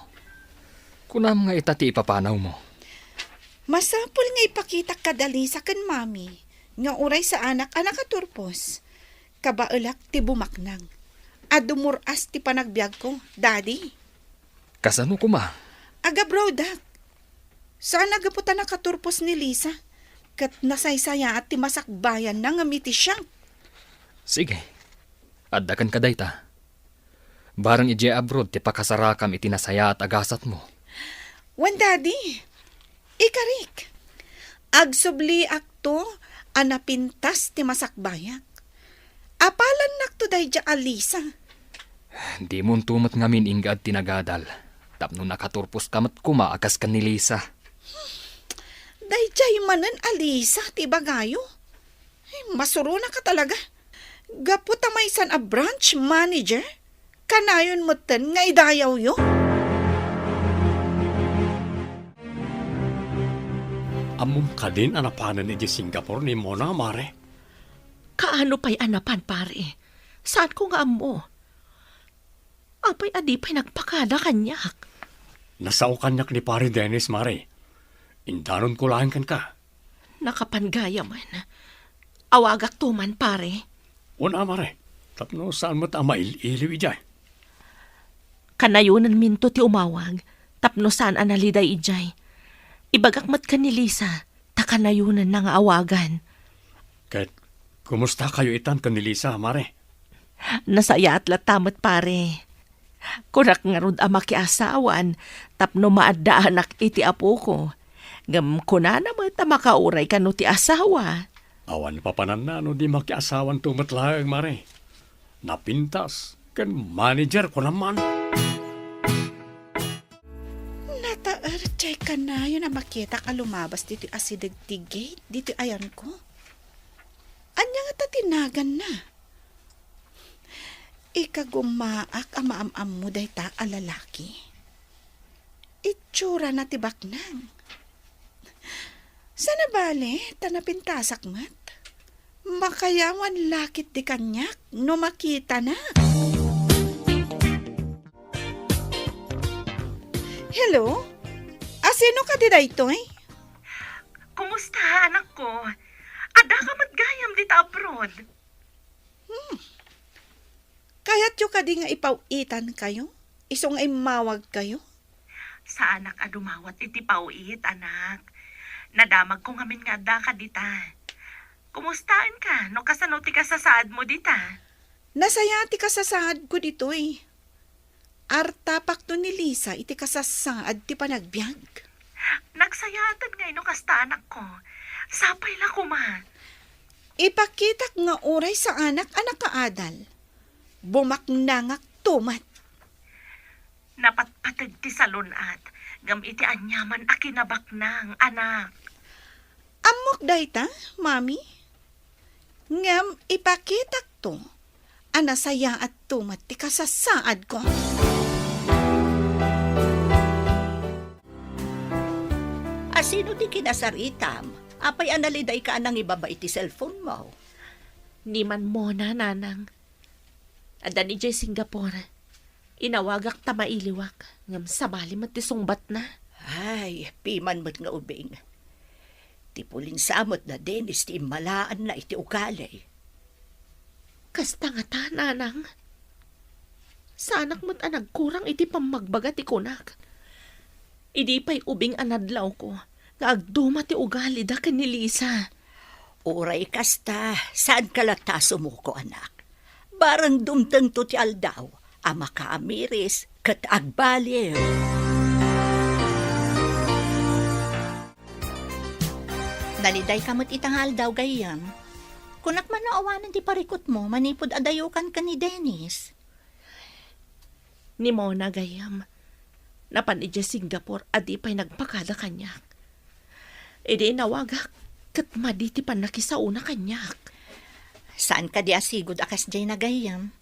Kunam nga ita ti ipapanawmo. Masapul nga ipakitak kada Lisa ken Mami nga uray saanak a nakaturpos. Kabaelak ti bumaknang a dumur-as ti panagbiagko, Daddy. Kasano koma? Agabroadak. Saan a gapu ta nakaturpos ni Lisa, ket nasaysayaat ti masakbayanna ngem iti siak. Sige, adda kenka dayta. Bareng idiay abroad ti pakasarakam iti nasayaat a gasatmo. Wen, Daddy, ikarik. Agsubliakto a napintas ti masakbayak. Apalannakto daydiay a Lisa. Dimonto met ngamin inggad ti nagadal, tapno nakaturposka met koma a kas ken ni Lisa. Daydiay manen a Lisa ti ibagayo? Ay, masuronaka talaga. Gapu ta maysan a branch manager, kanayon metten nga idayawyo? Ammom kadin a napanen idiay Singapore ni Mona, Mare? Kaano pay a napan, pare? Saanko nga ammo. Apay a di pay nagpakada kaniak? Nasao kaniak ni Pare Dennis, Mare. Indanonko laeng kenka. Nakapan gayamen. Awagakto man, pare. Wen a, Mare. Tapno saan met a mail-iliw idiay. Kanayonenminto ti umawag, tapno saan a naliday idiay. Ibagak met ken ni Lisa, ta kanayonenna nga awagan. Ket, kumustakayo itan ken ni Lisa, Mare? Nasayaat latta met, pare. Kunak ngarud a makiasawan tapno maaddaanak iti apoko. Ngem kunana met a makauray kano ti asawa. Awan papananna no di makiasawanto met laeng, Mare. Napintas ken manager ko naman. Nataer diay kanayon a makitak a lumabas ditoy asideg ti gate ditoy ayanko. Ania ngata ti naganna? Ikagumaak a maam-ammo dayta a lalaki. Itsurana ti baknang. Saan a bale ta napintasak met? Makayawan la ketdi kaniak no makitanak. Hello? Asino kadi daytoy? Kumusta, anakko? Addaka met gayam dita abroad? Hmm. Kayatyo kadi nga ipaw-itankayo? Isu nga immawagkayo? Saanak a dumawat iti paw-it, anak. Nadamagko ngamin nga addaka dita. Kumustaenka no kasano ti kasasaadmo dita? Nasayaat ti kasasaadko ditoy. Artapakto ni Lisa iti kasasaad ti panagbiag. Nagsayaatan ngay no kasta, anakko. Sapay la koma. Ipakitak nga uray saanak a nakaadal. Bumaknangakto met. Napatpateg ti salun-at, ngem iti aniaman a kinabaknang, anak. Ammok dayta, Mami. Ngem ipakitakto a nasayaatto met ti kasasaadko. Asino ti kinasaritam? Apay a nalidayka a nangibaba iti cellphone mo? Ni Manmona, nanang. Adda ni jay Singapore. Inawagak ta mailiwak, ngem sabali met ti sungbatna. Ay, piman met nga ubing. Ti pulinsa met da Dennis ti immalaanna iti ugali. Kasta ngata, nanang. Saanak met a nagkurang iti pammagbaga ti kunak. Idi pay ubing a nadlawko nga agduma ti ugalida ken ni Lisa. Uray kasta, saanka latta a sumuko, anak. Barang dumtengto ti aldaw a makaamiris ket agbaliw. Nalidayka met ita nga aldaw, gayyem. Kunak man no awanen ti parikutmo manipud adayokan ken ni Dennis. Ni Mona, gayyem, napan idiay Singapore a di pay nagpakada kaniak. Idi inawagak, ket madi ti pannakisaona kaniak. Saan kadi a sigud a kasdiay na, gayyem?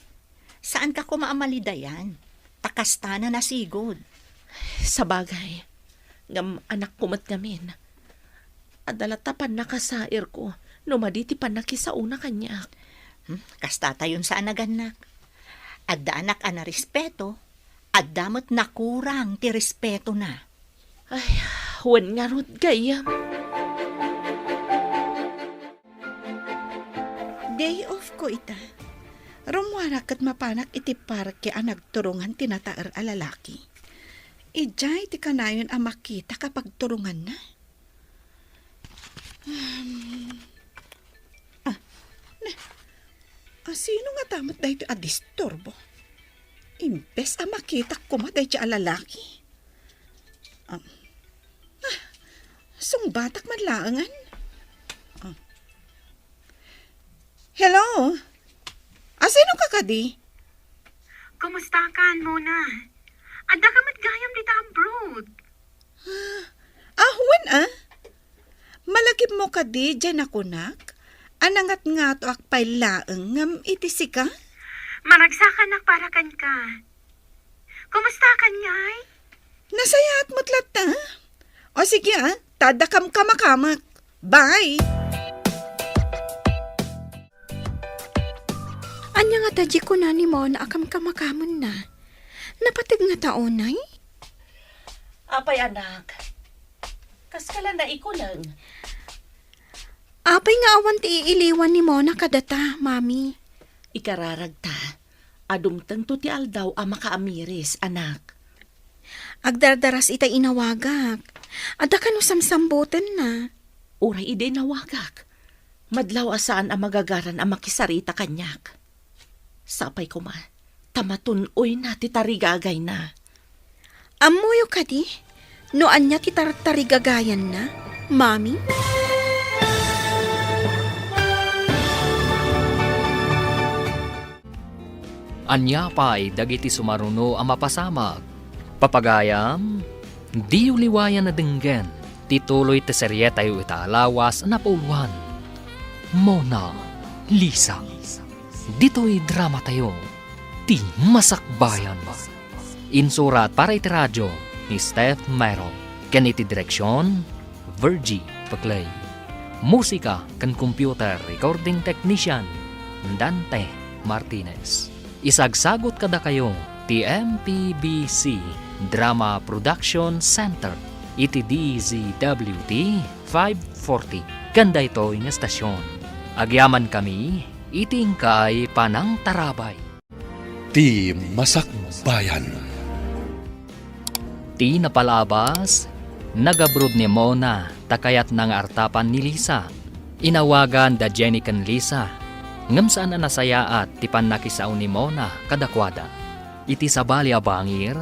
Saanka koma a malidayan, ta kasta na nasigud. Sabagay, ngem anakko met ngamin. Adda latta pannakasairko no madi ti pannakisaona kaniak. Hmm, kasta tayon sa anagannak. Adda anak a narespeto, adda met nakurang ti respetona. Ay, wen ngarud, gayyem. Day off ko ita. Rummuarak ket mapanak iti parke a nagturungan ti nataer a lalaki. Idiay ti kanayon a makitak a pagturunganna. Hmm. Ah, ne. Asino ngata met daytoy a disturbo? Imbes a makitak koma daytoy a lalaki. Ah, ah, sungbatak man laengen. Ah. Hello? Asino ka kadi? Kumusta ka, Mona? Adda ka met gayam dita abroad. Ah, wen, ah? Malagipmo kadi diay nakunak? A nangatngatoak pay laeng ngem iti sika? Maragsakanak para kenka. Kumusta ka ngay? Nasayaat met latta. O sige, ah, ta adda kamkamakamek. Bye! Ania ngata diay kuna ni Mona a kamkamakamenna? Napateg ngata unay? Apay, anak, kaska la naikuleng? Apay nga awan ti iiliwan ni Mona kadata, Mami? Ikararagta a dumtengto ti aldaw a makaamiris, anak. Agdardaras ita inawagak. Adda kano samsambutenna? Uray idi inawagak, madlaw a saan a magagaran a makisarita kaniak. Sapay koma ta matun-oyna ti tarigagayna. Ammoyo kadi no ania ti tartarigagayanna, Mami? Ania pay dagiti sumaruno a mapasamak? Papagayam, diyo liwayan a denggen ti tuloy ti serietayo ita a lawas a napauluan, Mona Lisa. Ditoy dramatayo, Ti Masakbayan. Insurat para iti radio ni Steph Mero, ken iti direksion, Virgie Peclay. Musika ken computer recording technician, Dante Martinez. Isagsagut kadakayo ti M P B C Drama Production Center iti D Z W T five forty ken daytoy nga estasion. Agyamankami iti inkay panangtarabay. Ti Masakbayan. Ti napalabas, nagabroad ni Mona ta kayatna nga artapan ni Lisa. Inawagan da Jenny ken Lisa, ngem saan a nasayaat ti pannakisao ni Mona kadakuada. Iti sabali a bangir,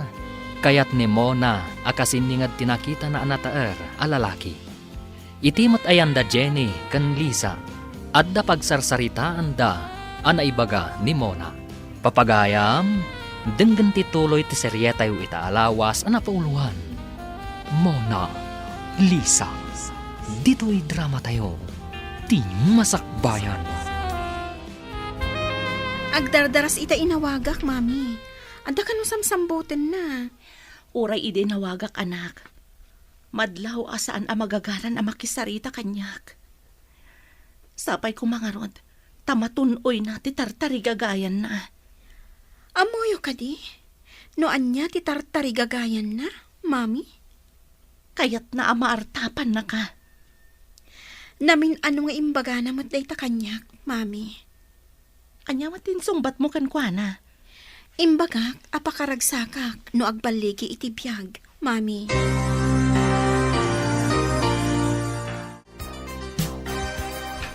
kayat ni Mona a kasinginged ti nakitana a nataer a lalaki. Iti met ayan da Jenny ken Lisa, adda pagsarsaritaanda a naibaga ni Mona. Papagayam, denggen ti tuloy ti serietayo ita a lawas a napauloan. Mona, Lisa, ditoy dramatayo, Ti Masakbayan. Agdardaras ita inawagak, Mami. Adda kano samsambutenna? Uray idi inawagak, anak. Madlaw a saan a magagaran a makisarita kaniak. Sapay koma ngarud, ta matun-oyna ti tartarigagayanna. Ammoyo kadi no ania ti tartarigagayanna, Mami? Kayatna a maartapannaka. Namin-ano nga imbagana met dayta kaniak, Mami? Ania met ti insungbatmo kenkuana? Imbagak a pakaragsakak no agballigi iti biag, Mami.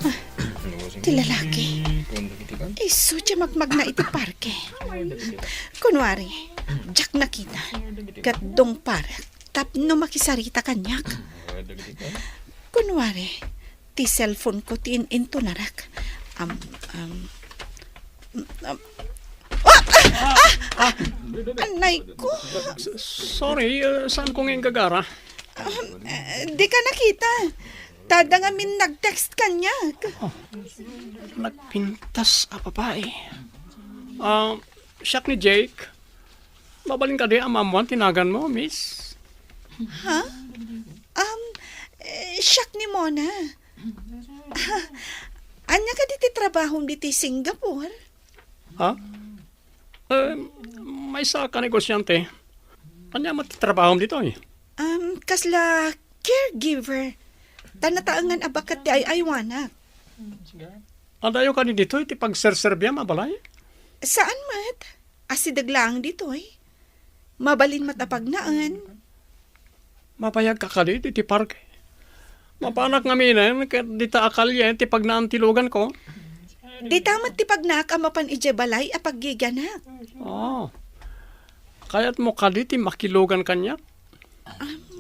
Ah, ti lalaki. Isu ti magmagna iti parke. Kunwari, diak nakita. Ket dungparek tapno makisarita kaniak. Kunwari, ti cellphone-ko ti in-intunarek. Am, am, am, ah! Ah! Ah! Anay ko! S-, sorry, uh, saan ko nga inggagara? Um, eh, di ka nakita. Tada ngamin nag-text kaniak. Oh, nagpintas a babae. Ah, siak ni Jake. Mabalin kadi a maammoan ti naganmo, miss? Ha? Um, eh, siak ni Mona. Ania kadi ti trabahom ditoy Singapore? Ha? Eh, maysa ka negosiante. Ania met ti trabahom ditoy? Um, kasla caregiver. Ta nataengan a baket ti ay-aywanak. Adayo kadi ditoy ti pagserserbiam a balay? Saan met. Asideg laeng ditoy. Mabalin met a pagnaen. Mabayagka kadi ditoy ti parke? Mapanak ngaminen ket dita a kalien ti pagnaan ti luganko? Dita met ti pagnaak a mapan idiay balay a paggigianak. Oh. Kayatmo kadi ti makilugan kaniak?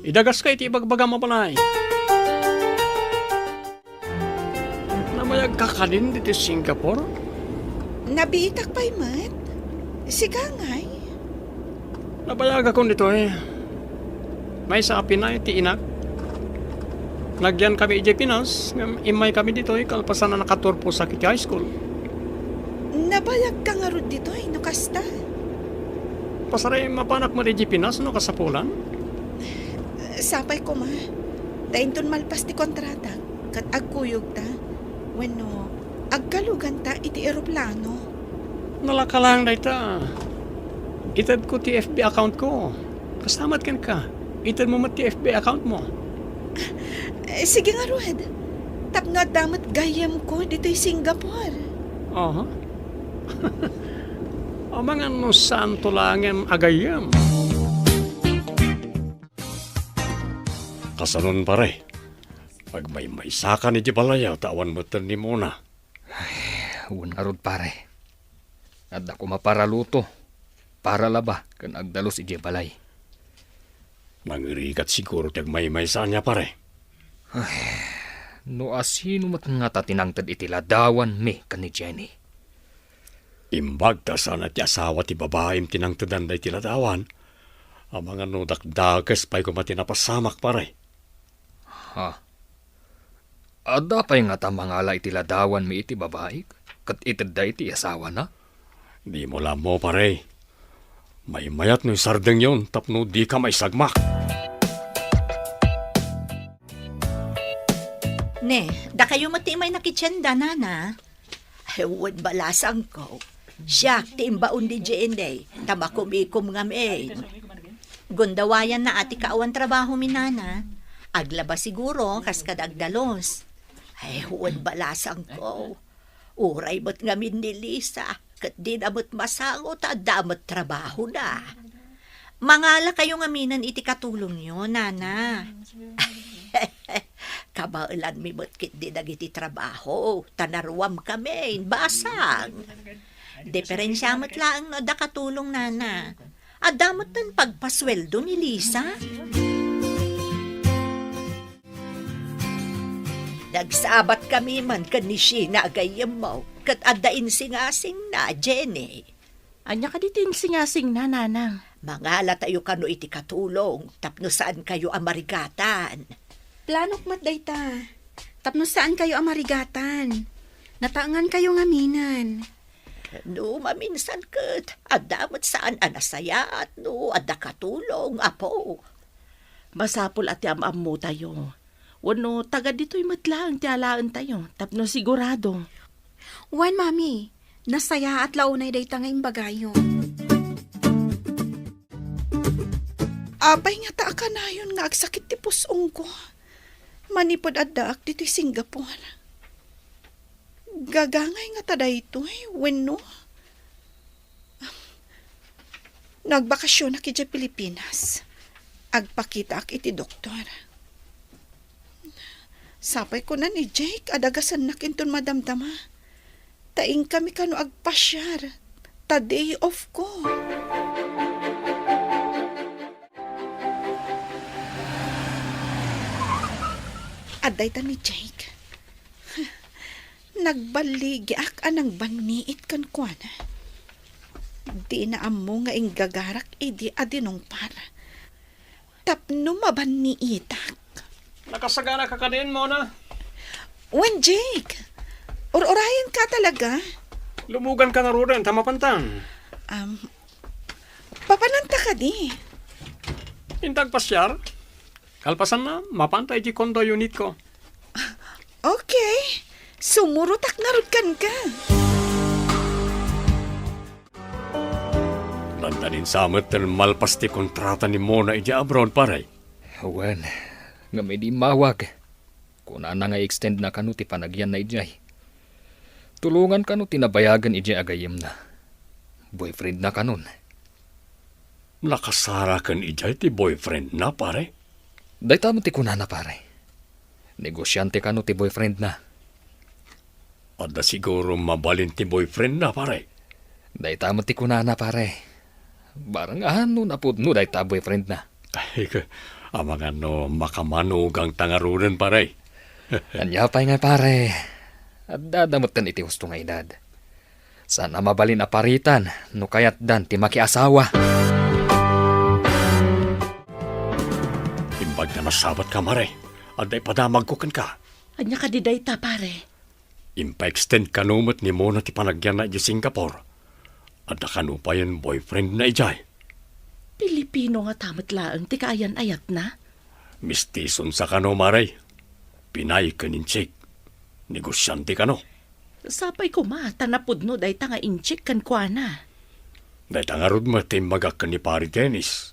Idagaska iti ibagbagam a balay. Nabayagka kadin ditoy Singapore? Nabiitak pay met. Sika ngay? Nabayagakon ditoy. Maysa a pinaay ti inak. Nagyan kami idiay Pinas, ngem immay kami ditoy kalpasan a nakaturposak iti high school. Nabayagka ngarud ditoy, no kasta? Pasari, mapanak met idiay Pinas no kasapulan? Sapay koma, ta inton malpas ti kontrata, ket agkuyogta, wenno agkaluganta iti eroplano. Nalaka laeng dayta. Itedko ti F B account ko. Kasta met kenka, itedmo met ti F B account mo. Eh, sige ngarud. Tapno adda met gayyemko ditoy Singapore. Aha. Amangan no saanto laengen a gayyem. Kasanon, pare? Agmaymaysakan idiay balay ta awan metten ni Mona. Ay, wen ngarud, pare. Adda koma para luto, para laba, ken agdalus idiay balay. Nangirigat siguro ti agmaymaysa ania, pare. Ay, no asino met ngata ti nangted iti ladawanmi ken ni Jenny? Imbag ta saan a ti asawa ti babaim ti nangtedan daydi ladawan, amangan no dakdakes pay koma ti napasamak, pare. Ha? Adda pay ngata mangala iti ladawanmi iti babai, ket itedda iti asawana? Dimo la ammo, pare. Maymayat no isardengyon tapno dika maisagmak. Ne, dakayo met ti imaynak iti tienda, nana? Ay, wen, balasangko. Siak ti imbaon ni Jenny, ta makumikom ngamin. Gundawayanna a ti kaawan trabaho mi, nana. Aglaba siguro, kas kada agdalus. Ay, wen, balasangko. Uray met ngamin ni Lisa, ket dina met masango ta adda met trabahona. Mangalakayo ngaminen iti katulongyo, nana. Kabaelanmi met ketdi dagiti trabaho, ta naruamkami, basang. Diferensia met laeng no adda katulong, nana. Adda met ti pagpasueldo ni Lisa. Nagsabatkami man ken ni Sheena a gayyemmo, ket adda insingasingna, Jenny. Ania kadi ti insingasingna, nanang? Mangalatayo kano iti katulong tapno saankayo a marigatan. Planok met dayta, tapno saankayo a marigatan. Nataengankayo ngaminen. No maminsan ket, adda met saan a nasayaat no adda katulong, apo. Masapul a ti am-ammotayo. Wenno, taga ditoy met laeng ti alaentayo, tapno sigurado. Wen, Mami, nasayaat la unay dayta nga imbagayo. Apay ngata a kanayon nga agsakit ti pus-ongko? Manipud addaak ditoy Singapore. Gagangay ngata daytoy, wenno? Nagbakasionak idiay Pilipinas. Agpakitaak iti doktor. Sapay kuna ni Jake a dagasennak inton madamdama. Ta inkami kano agpasiar. Ta day off ko. Adda ita ni Jake. Nagballigiak a nangbanniit kenkuana. Dina ammo nga inggagarak idi a dinungpar. Tapno mabanniitak. Nakasagana ka kadin, Mona? Wen, Jake. Ur-urayan ka talaga. Lumugan ka ngaruden, ta mapantan. Um, papananta kadi? Inta agpasiar? Kalpasanna, mapanta iti condo unit ko. Okay. Sumurotak ngarud kenka. Dandanin sa met ti malpas ti kontrata ni Mona idiay abroad, pare. Wen, ngem idi immawag, kunana nga i-extend na kano ti panagyanna idiay. Tulongan kano ti nabayagen idiay a gayyemna. Boyfriend na kanon. Nakasara ken idiay ti boyfriend na, pare? Dayta met ti kunana, pare. Negosiante kano ti boyfriend na. Adda siguro mabalin ti boyfriend na, pare. Dayta met ti kunana, pare. Barang a no napudno dayta boyfriend na. Ay, amangan no makamanugang ta ngaruden, pare. Ania pay nga, pare. Adda da metten iti husto nga edad. Saan a mabalin a paritan no kayatdan ti makiasawa. Imbag nga nasabat ka, pare, adda ipadamagko kenka. Ania kadi dayta, pare? Impa-extend kano met ni Mona ti panagyanna idiay Singapore. Adda kano payen boyfriend na idiay. Pilipino ngata met laeng ti kaayan-ayatna? Mestison sa kano, mare. Pinay ken Intsik. Negosiante kano. Sapay koma ta napudno dayta nga Intsik kenkuana. Dayta ngarud met ti imbagak ken ni Pare Dennis.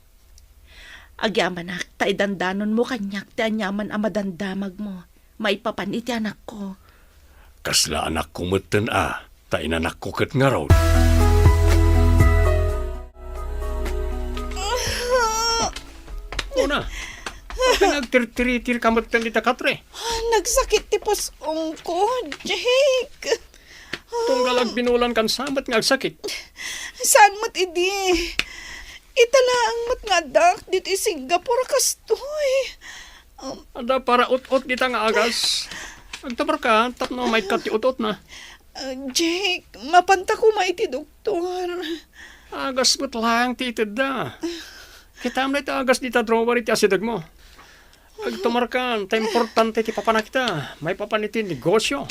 Agyamanak ta idandanonmo kaniak ti aniaman a madamdamagmo maipapan iti anakko. Kasla anakko metten a, ta inanakko ket ngarud. Mona, apay nga agtirtiritir ka metten dita katre? Nagsakit ti pus-ongko, Jake. Tunggal agbinulan kan sa met nga agsakit. Saan met idi? Ita laeng met nga addaak ditoy Singapore kastoy. Um, Adda para ut-ot dita nga agas. Agtamar ka tapno maikkat ti ut-ot na. Ah, Jake, mapanta koma iti doktor. Agas met laeng ti itedda. Kitam dayta agas dita drawer iti asidegmo. Agtumarkan, ta importante ti papanak ita. Maipapan iti negosyo.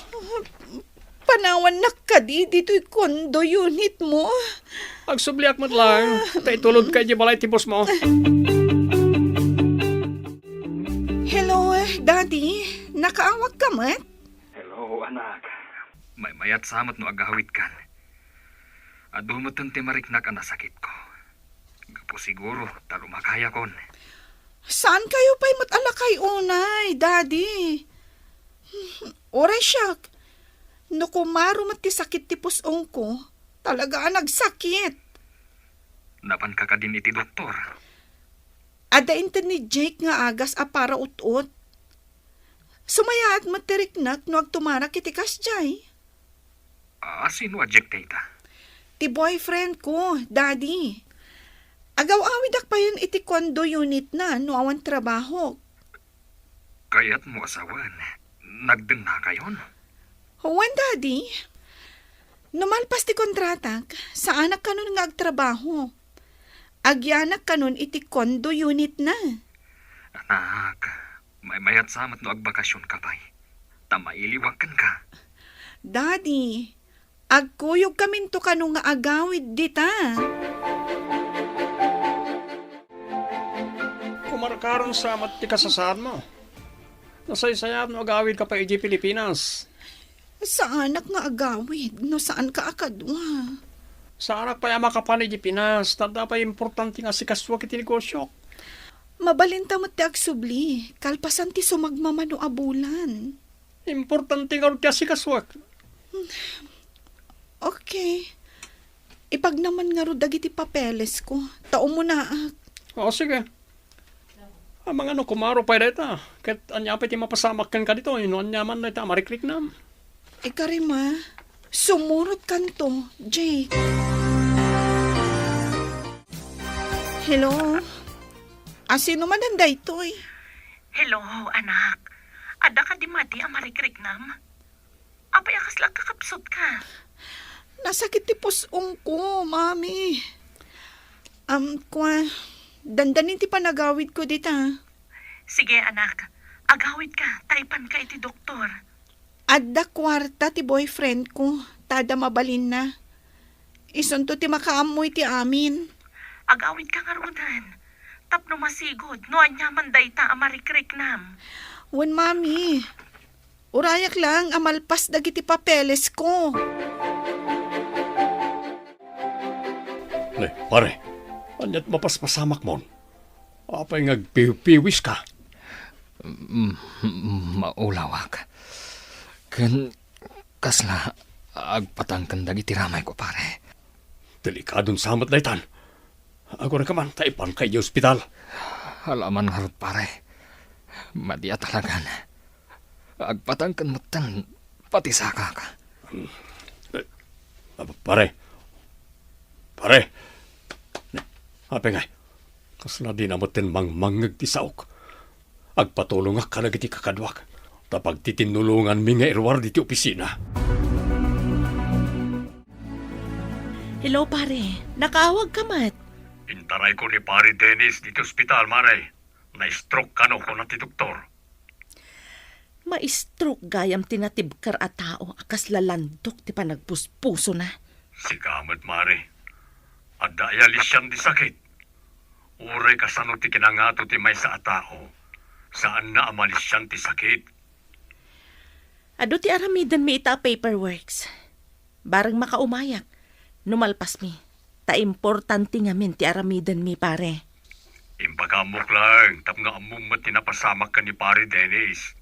panawannak kadi ditoy condo unit mo. Agsubliak met laeng, ta itulodka idiay balay ti boss mo. Hello, Daddy. Nakaawagka met? Hello, anak. Maymayat sa met no agawidkan. Adu metten ti mariknak a nasakitko. Gapu siguro ta lumakayakon. Saankayo pay met a lakay unay, Daddy? Uray siak, no kumaro met ti sakit ti pus-ongko, talaga a nagsakit. Napanka kadin iti doktor? Adda inted ni Jake nga agas a para ut-ot. Sumayaat met ti riknak no agtumarak iti kasdiay. A, sino a Jake dayta? Ti boyfriend ko, Daddy. Agaw-awidak payen iti condo unit na no awan trabahok. Kayatmo a sawen, nagdennakayon? Wen, Daddy. No malpas ti kontratak, saanak kanon nga agtrabaho. Agyanak kanon iti condo unit na. Anak, maymayat sa met no agbakasionka pay. Ta mailiwak kenka. Daddy, agkuyogkaminto kano nga agawid dita. Kumarkaron sa met ti kasasaadmo. Nasaysayaat no agawidka pay idiay Pilipinas. Saanak nga agawid no saanka a kadua. Saanak pay a makapan idiay Pinas, ta adda pay importante nga asikasuak iti negosiok. Mabalinta met ti agsubli, kalpasan ti sumagmamano a bulan. Importante ngarud ti asikasuak. Okay. Ipagnaman ngarud dagiti papelesko, ta umunaak. O, sige. Amangan no kumaro pay dayta, ket ania pay ti mapasamak kenka ditoy no aniaman dayta a marikriknam? Ikarima, sumurotkanto, Jake. Hello? Asino manen daytoy? Hello, anak. Adda kadi madi a marikriknam? Apay a kasla kakapsutka? Nasakit ti pus-ongko, Mami. Am, kua, dandanin ti panagawidko dita. Sige, anak. Agawidka, ta ipanka iti doktor. Adda kuarta ti boyfriendko, ta adda mabalinna. Isunto ti makaammo iti amin. Agawidka ngaruden, tapno masigud no aniaman dayta a marikriknam. Wen, Mami. Urayak lang a malpas dagiti papelesko. Ne, pare, aniat mapaspasamakmon? Apay nga agpiwpiwiska? Mm, mm, maulawak. Ken kasla agpatangken dagiti ramayko, pare. Delikadon sa met daytan. Agurayka man ta ipanka idiay ospital. Alaman ngarud, pare. Madi a talagan. Agpatangken metten pati sakak. Eh, ah, pare. Pare. Apay ngay? Kasla dina metten mangmangngeg ti saok. Agpatulongak kadagiti kakaduak, ta pagtitinnulonganmi nga iruar diti opisina. Hello, pare. Nakaawagka met? Intarayko ni Pare Dennis diti ospital, mare. Na-stroke kano, kuna ti doktor. Ma-stroke gayam ti natibker a tao a kasla landok ti panagpuspusona. Sika met, mare. Adda aya lisian ti sakit? Uray kasano ti kinangato ti maysa a tao, saanna a malisian ti sakit. Adu ti aramidenmi ita a paperworks. Bareng makaumayak no malpasmi, ta importante ngamin ti aramidenmi, pare. Impakaamok laeng tapno ammom met ti napasamak ken ni Pare Dennis.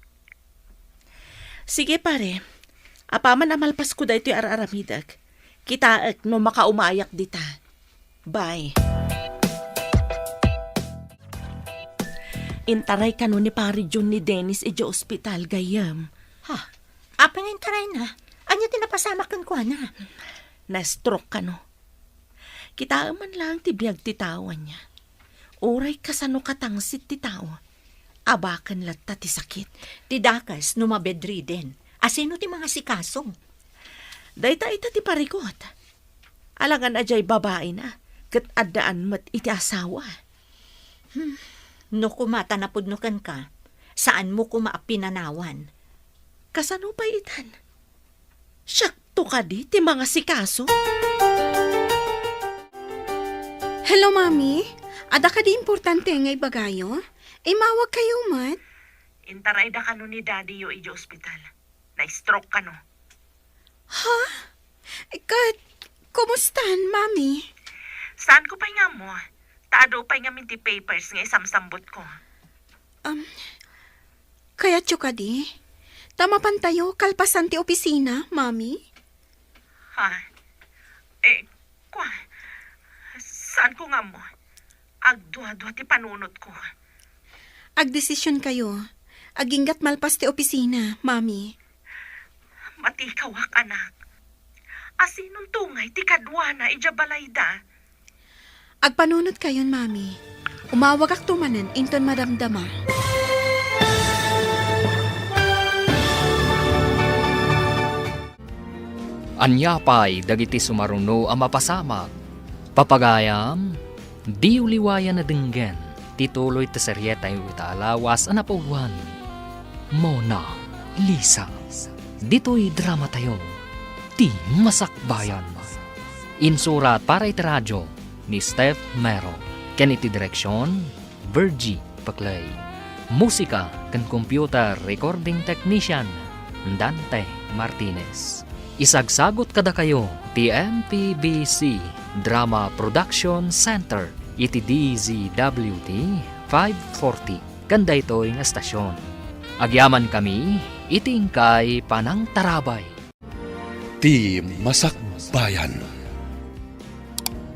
Sige, pare. Apaman a malpasko daytoy ar-aramidek, kitaek no makaumayak dita. Bye. Intaray kano ni Pare John ni Dennis idiay ospital, gayyem. Ha? Apay nga intarayna? Ania ti napasamak kenkuana? Na-stroke kano. Kitaem man laeng ti biag ti tao, ania. Uray kasano katangsit ti tao, abaken latta ti sakit. Ti dakes no mabedriden, asino ti mangasikaso? Dayta ita ti parikot. Alangan a diay babaina, ket addaan met iti asawa. Hmm, no koma ta napudno kenka, saanmo koma a pinanawan. Kasano pay itan? Siak kadi ti mangasikaso? Hello, Mami. Adda kadi importante nga ibagayo? Immawag kayo met? Intarayda kano ni Daddy-yo idiay ospital. Na-stroke kano. Ha? Ket, kumustan, Mami? Saanko pay nga ammo. Ta adu pay ngamin ti papers nga isamsambutko. Um, kayatyo kadi? Ta mapantayo kalpasan ti opisina, Mami? Ha? Eh, kua, saanko nga ammo. Agduadua ti panunotko. Agdesision kayo. Aginggat malpas ti opisina, Mami. Matikawak, anak. Asinonto ngay ti kaduana idiay balayda? Agpanunot kayon, Mami. Umawagakto manen inton madamdama. Ania pay dagiti sumaruno a mapasamak? Papagayam, diyo liwayan a denggen ti tuloy ti serietayo ita a lawas a napauluan, Mona Lisa. Ditoy dramatayo, ti masakbayan. Insurat para iti radio ni Steph Mero, ken iti direksion, Virgie Paclay. Musika ken computer recording technician, Dante Martinez. Isagsagut kadakayo ti M P B C Drama Production Center iti D Z W T five forty ken daytoy nga estasion. Agyamankami iti inkay panangtarabay. Ti masakbayan.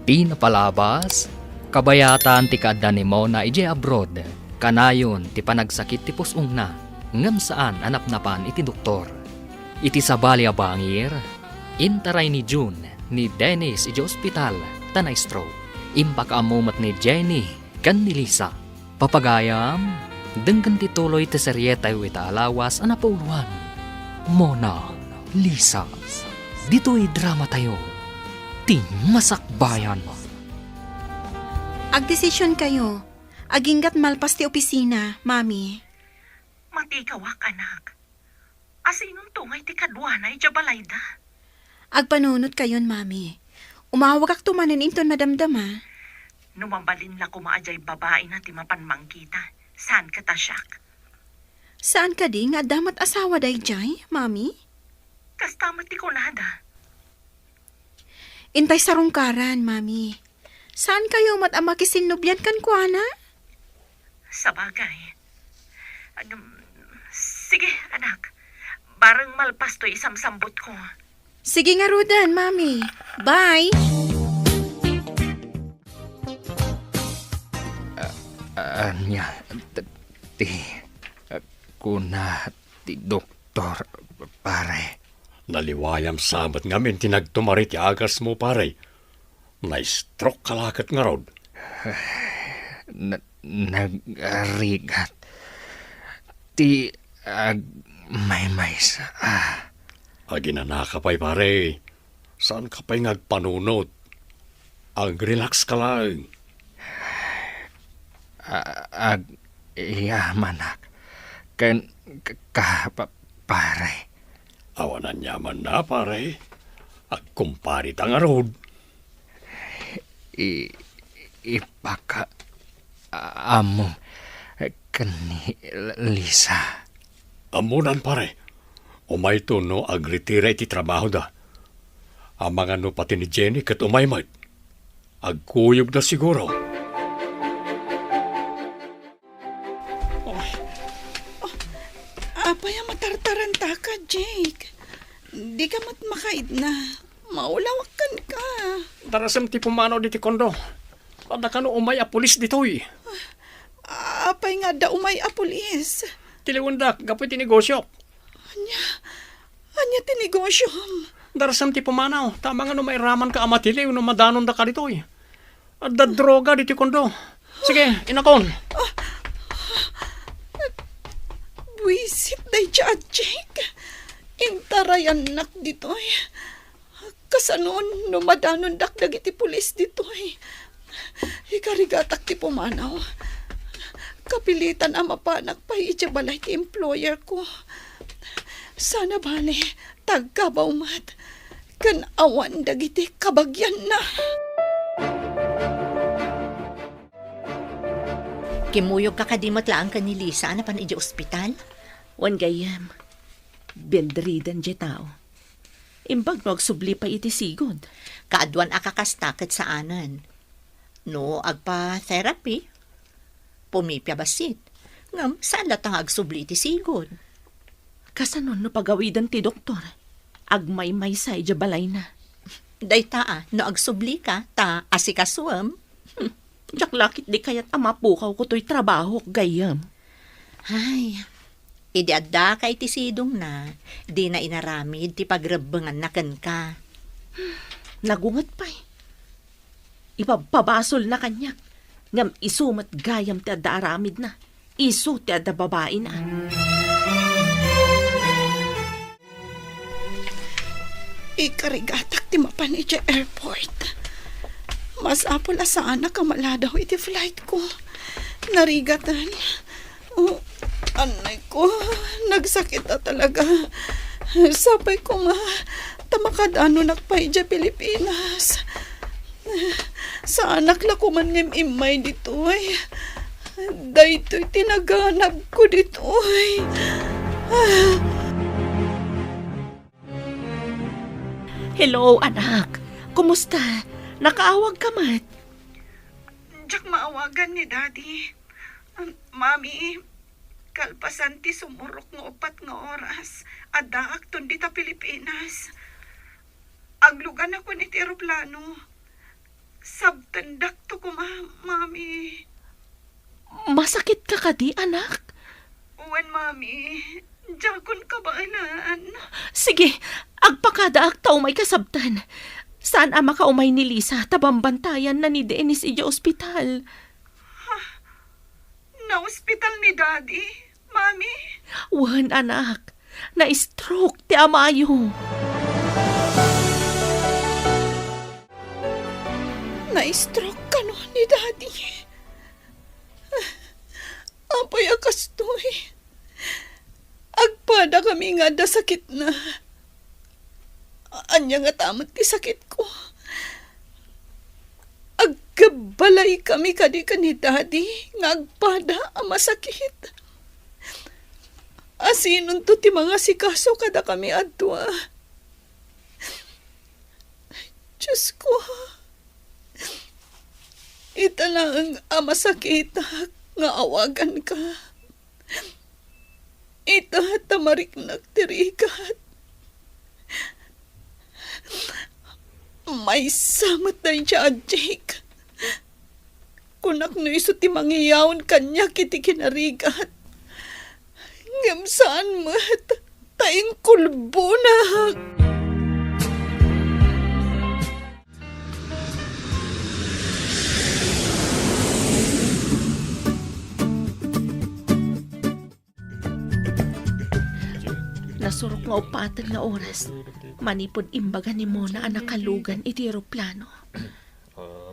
Ti napalabas, kabayatan ti kaadda ni Mona idiay abroad, kanayon ti panagsakit ti pus-ongna, ngem saan a napnapan iti doktor. Iti sabali a bangir, intaray ni June ni Dennis idiay ospital ta na-stroke. Impakaammo met ni Jenny ken ni Lisa. Papagayam, denggen ti tuloy ti serietayo ita a lawas a napauluan, Mona Lisa. Ditoy dramatayo, ti masakbayan. Agdesision kayo. Aginggat malpas ti opisina, Mami. Matikawak, anak. Asinonto ngay ti kaduana idiay balayda? Agpanunot kayon, Mami. Umawagakto manen inton madamdama. No mabalin la koma a diay babaina ti mapan mangkita, saan ket a siak? Saan kadi nga adda met asawa daydiay, Mami? Kasta met ti kunada. Intay sarungkaran, Mami. Saan kayo met a makisinnubian kenkuana? Sabagay. Agam, sige, anak. Bareng malpas toy isamsambutko. Sige ngaruden, Mami. Bye! Ah, ania, t-, ti, ah, kuna ti doktor, pare. Naliwayam sa met ngamin ti nagtumari ti agasmo, pare. Na-stroke ka la ket ngarud. Na-, nagrigat ti agmaymaysa. Aginanaka pay, pare. Saanka pay nga agpanunot. Ag-relax ka laeng. A-, agyamanak ken ka, pa-, pare. Awan aniamanna, pare. Agkumparita ngarud. I-, ipaka-, a-, ammo ken ni Lisa. Ammonan, pare. Umayto no agretira iti trabahoda. Amangan no pati ni Jenny ket umay met. Agkuyogda siguro. Oh. Oh. Apay a matartarantaka, Jake? Dika met makaidna. Maulawak kenka. Darasem ti pumanaw ditoy kondo. Adda kano umay a pulis ditoy. Apay nga adda umay a pulis? Tiliwendak gapu iti negosiok. Ania? Ania ti negosiom? Darasem ti pumanaw, ta amangan no mairamanka a matiliw no madanondaka ditoy. Adda droga ditoy kondo. Sige, inakon. Buisit daydiay a Jake. Intarayannak ditoy. Kasano no madanondak dagiti pulis ditoy? Ikarigatak ti pumanaw. Kapilitan a mapanak pay idiay balay ti employer ko. Sana bale, tagkabaw met. ken awan dagiti kabagianna. Kimmuyogka kadi met laeng ken ni Lisa a napan idiay ospital? Wen gayyem, bedridden diay tao. Imbag no agsubli pay iti sigud. Kaaduan a kakasta ket saanen. No agpa-therapy, pumipia bassit. Ngem saan latta nga agsubli iti sigud. Kasano no pagawiden ti doktor? Agmaymaysa idiay balayna. Dayta a, no agsublika, ta asikasuem. Hmm, diak la ketdi kayat a mapukawko toy trabahok, gayyem. Ay, idi addaka iti sidongna, dina inaramid ti pagrebbenganna kenka. Nagunget pay. Ipabpabasolna kaniak, ngem isu met gayam ti adda aramidna. Isu ti adda babaina. Ikarigatak ti mapan idiay airport. Masapul a saanak a maladaw iti flight ko. Narigaten. Oh, anay ko, nagsakit a talaga. Sapay koma, ta makadanunak pay idiay Pilipinas. Saanak la koman nga im-immay ditoy. Daytoy ti naganabko ditoy. Hello, anak. Kumusta? Nakaawagka met? Diak maawagan ni Daddy. Um, Mami, kalpasan ti sumurok nga uppat nga oras, addaak ton dita Pilipinas. Agluganakon iti eroplano. Sabtendakto koma, Mami. Masakitka kadi, anak? Wen, Mami. Diakon kabaelan. Sige, agpakadaak ta umayka sabten. Saan a makaumay ni Lisa ta bambantayanna ni Dennis idiay ospital. Ha? Naospital ni Daddy, Mami? Wen, anak. Na-stroke ti amayo. Na-stroke kano ni Daddy? Apay a kastoy? Agpadakami nga adda sakitna. Ania ngata met ti sakitko? Agkabbalaykami kadi ken ni Daddy nga agpada a masakit? Asinonto ti mangasikaso kadakami a dua? Diosko, ita laeng a masakitak nga awaganka. Ita ta mariknak ti rigat. Maysa met daydiay a Jake. Kunak no isu ti mangiyaon kaniak iti kinarigat. Ngem saan met, ta inkulbonak. Nasurok nga uppaten nga oras, manipud imbaga ni Mona a nakalugan iti eroplano.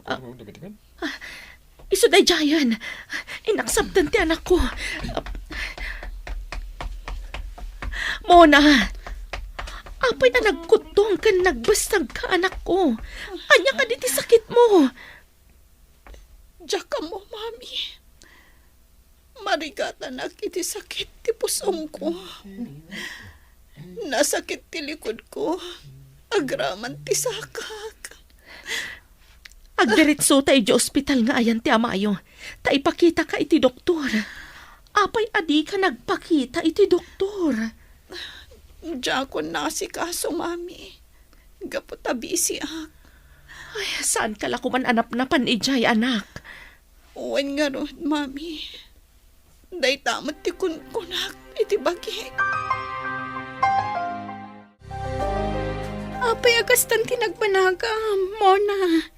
Ah, ah, isu daydiayen. Inaksabtan ti anakko. Mona, apay a nagkuttong ken nagbessagka, anakko? Ania kadi ti sakitmo? Diak ammo, Mami. Marigatanak iti sakit ti pusongko. Nasakit ti likudko agraman ti sakak. Agdiretsota idiay ospital nga ayan ti amayo, ta ipakitaka iti doktor. Apay a dika nagpakita iti doktor? Diakon naasikaso, Mami. Gapu ta bisiak. Ay, saanka la koman a napnapan idiay, anak. Wen ngarud, Mami. Dayta met ti kunkunak iti bagik. Apay a kastan ti nagbanagam, Mona?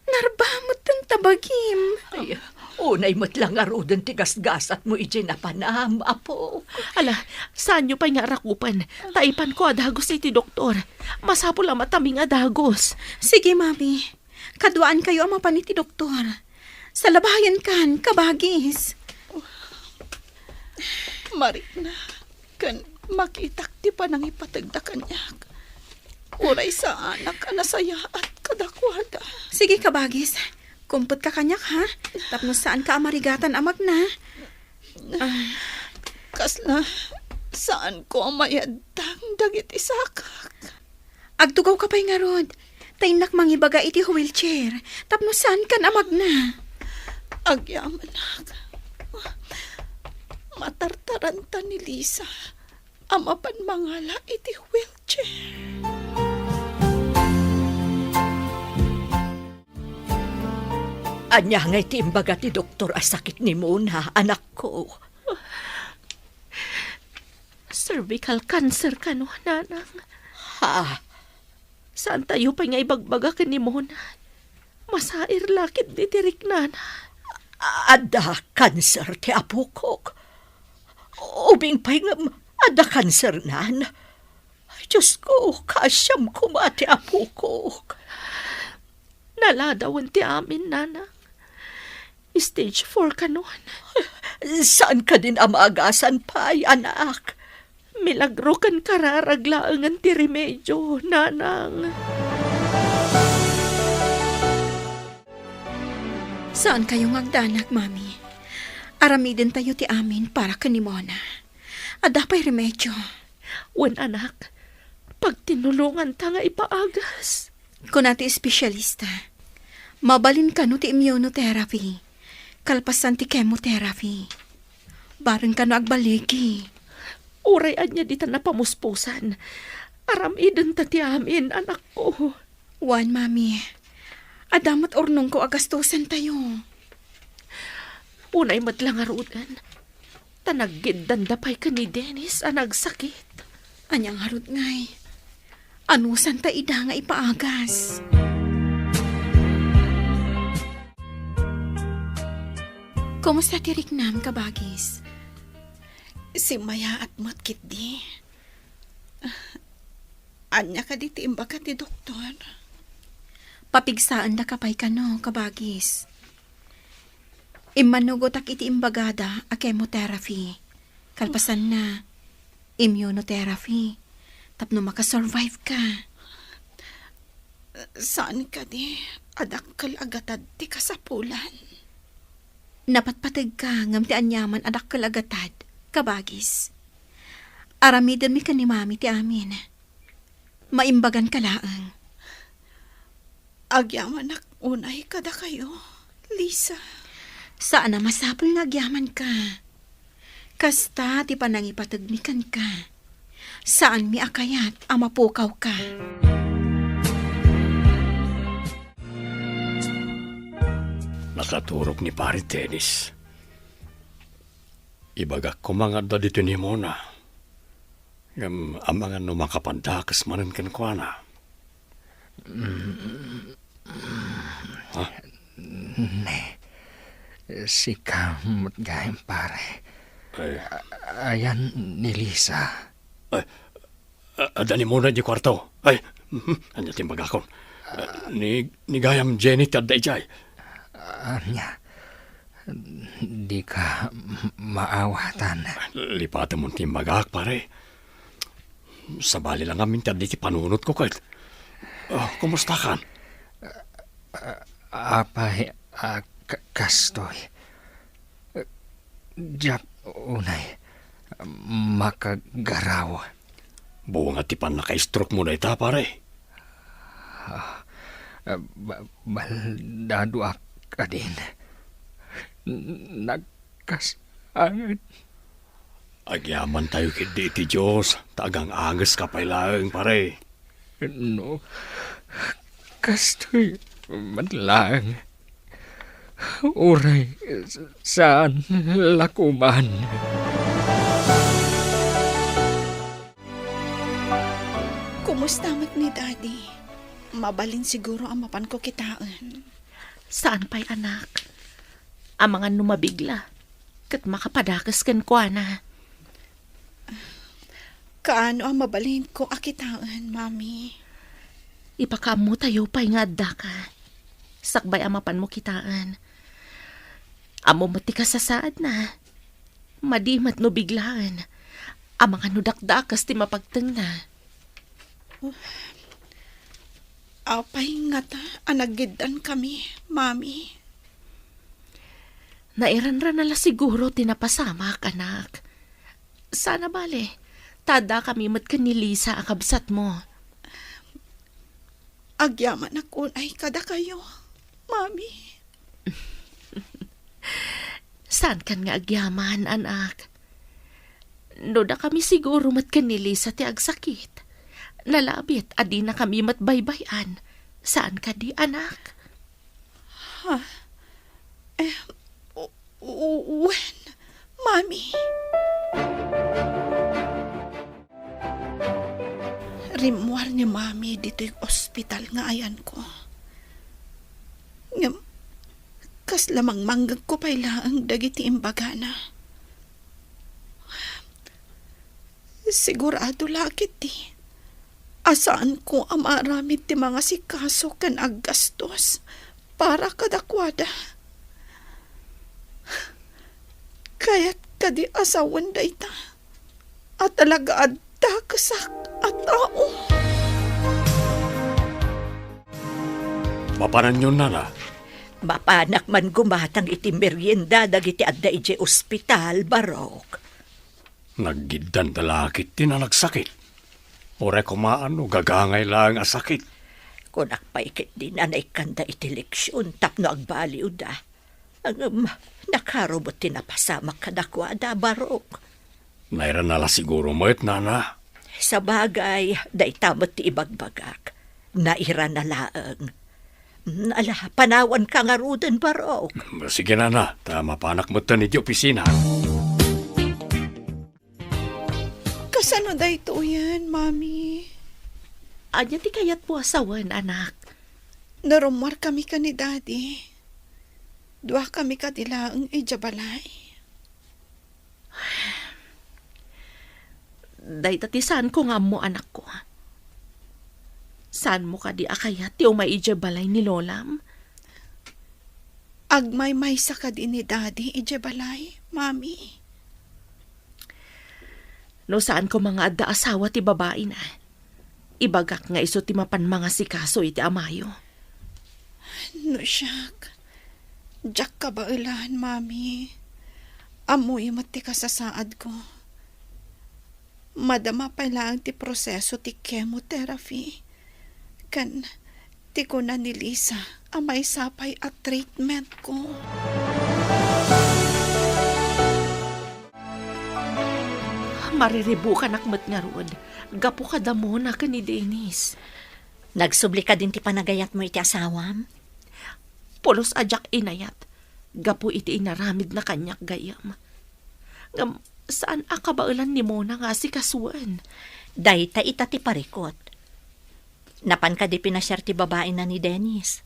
Narbametten ta bagim. Ay, unay met la ngaruden ti gasgasatmo idiay napanam, Apo. Ala, saanyo pay nga arakupen. Ta ipanko a dagus iti doktor. Masapul a matami nga dagus. Sige, Mami. Kaduaankayo a mapan iti doktor. Salabayankan, kabagis. Marikna, ken makitak ti panangipategda kaniak. Uray saanak a nasayaat kadakuada. Sige, kabagis. Kumpetka kaniak, ha? Tapno saanka a marigatan a magna. Ah, kasla saanko a mayaddang dagiti sakak. Agtugawka pay ngarud. Ta innak mangibaga iti wheelchair. Tapno saankan a magna. Agyamanak. Matartaranta ni Lisa a mapan mangala iti wheelchair. Ania ngay ti imbaga ti doktor a sakit ni Mona, anakko? Cervical cancer kano, nanang. Ha? Saantayo pay nga ibagbaga ken ni Mona. Masair la ketdi ti riknana. Adda kanser ti apokok. Ubing pay ngem adda kansernan. Diosko, kaasiam koma ti apokok. Naladawen ti amin, nanang. Stage four kanon. Saan kadin a maagasan pay, anak? Milagro ken kararag laengen ti remedio, nanang. Saankayo nga agdanag, Mami. Aramidentayo ti amin para ken ni Mona. Adda pay remedio. Wen, anak, pagtinulonganta nga ipaagas. Kuna ti espesyalista, mabalin kano ti immunotherapy, kalpasan ti chemotherapy. Bareng kano agballigi. Uray ania dita napamuspusan, aramidenta ti amin, anakko. Wen, Mami. Adda met urnongko a gastosentayo. Unay met la ngaruden, ta naggiddanda pay ken ni Dennis a nagsakit. Ania ngarud ngay? Anusanta ida nga ipaagas? Kumusta ti riknam, kabagis? Simmayaat met ketdi. Ania kadi ti imbaga ti doktor? Papigsaendaka pay kano, kabagis. Immanugotak iti imbagada a chemotherapy. Kalpasanna, immunotherapy. Tapno makasurvive ka. Saan kadi a dakkel a gatad ti kasapulan? Napatpategka ngem ti aniaman a dakkel a gatad, kabagis. Aramidenmi ken ni Mami ti amin. Maimbaganka laeng. Agyamanak unay kadakayo, Lisa. Saan a masapul nga agyamanka. Kasta ti panangipategmi kenka. Saanmi a kayat a mapukawka. Nakaturog ni Pare Dennis. Ibagak koma nga adda ditoy ni Mona. Ngem amangan no makapadakes manen kenkuana. Ha? Ne, sika met gayam, pare. Ay. A-, ayan ni Lisa. Ay, a-, adda ni Mona idiay kuarto. Ay, mhm, ania ti imbagakon? A, ni, ni gayam Jenny ti adda idiay. Ania? Dika maawatan. Lipatem ti imbagak, pare. Sabali la ngamin ti adda iti panunotko ket. Oh, kumustakan? Apay a ka-, kastoy? Diak unay makagaraw. Bunga ti pannaka-stroke mo dayta, pare. Ah, ba-, baldaduak kadin. Nagkasangit. Agyamantayo ketdi iti Dios, ta agang-angeska pay laeng, pare. No, kastoy met laeng. Uray saan la koman. Kumusta met ni Daddy? Mabalin siguro a mapanko kitaen. Saan pay, anak? Amangan no mabigla, ket makapadakes kenkuana. Kaano a mabalinko a kitaen, Mami? Ipakaammotayo pay nga addaka. Sakbay a mapanmo kitaen. Ammom met ti kasasaadna. Madi met no biglaen. Amangan no dakdakes ti mapagtengna. Apay ngata a naggiddankami, Mami? Nairanrana la siguro ti napasamak, anak. Sana bale, ta addakami met ken ni Lisa a kabsatmo. Agyamanak unay kadakayo, Mami. Saankan nga agyaman, anak. No dakami siguro met ken ni Lisa ti agsakit, nalabit a dinakami met baybay-an. Saan kadi, anak? Ha? Eh, u-, u-, wen, Mami. Rimmuar ni Mami ditoy ospital nga ayanko. Ngem, kasla mangmanggegko pay laeng dagiti imbagana. Sigurado la ketdi a saanko a maaramid ti mangasikaso ken aggastos para kadakuada. Kayat kadi a sawen dayta a talaga adda kesak a tao? Mapananyon, nana? Mapanak man gumatang iti merienda dagiti adda idiay ospital, Barok. Naggiddanda la ketdi a nagsakit? Uray koma no gagangay laeng a sakit. Kunak pay ketdi a naikkanda iti leksion tapno agbaliwda. Ngem, nakaro met ti napasamak kadakuada, Barok. Nairana la siguro met, nana. Sabagay, dayta met ti ibagbagak. Nairana laeng. Mm, ala, panawanka ngaruden, Barok. Sige, nana, ta mapanak metten iti opisina. Kasano daytoyen, Mami? Ania ti kayatmo a sawen, anak? Narummuarkami ken ni Daddy. Duakami kadi laeng idiay balay. Dayta ti saanko nga ammo, anakko. Saanmo kadi a kayat ti umay idiay balay ni Lolam? Agmaymaysa kadi ni Daddy idiay balay, Mami? No saan koma nga adda asawa ti babaina, ibagak nga isu ti mapan mangasikaso iti amayo. No siak, diak kabaelan, Mami. Ammoyo met ti kasasaadko. Madama pay laeng ti proseso ti chemotherapy. Ken ti kuna ni Lisa a maysa pay a treatmentko. Mariribukanak met ngarud, gapu kada Mona ken ni Dennis. Nagsubli kadin ti panagayatmo iti asawam? Pulos a diak inayat, gapu iti inaramidna kaniak gayyem. Ngem saan a kabaelan ni Mona nga asikasuen. Dayta ita ti parikut. Napan kadi pinasiar ti babaina ni Dennis?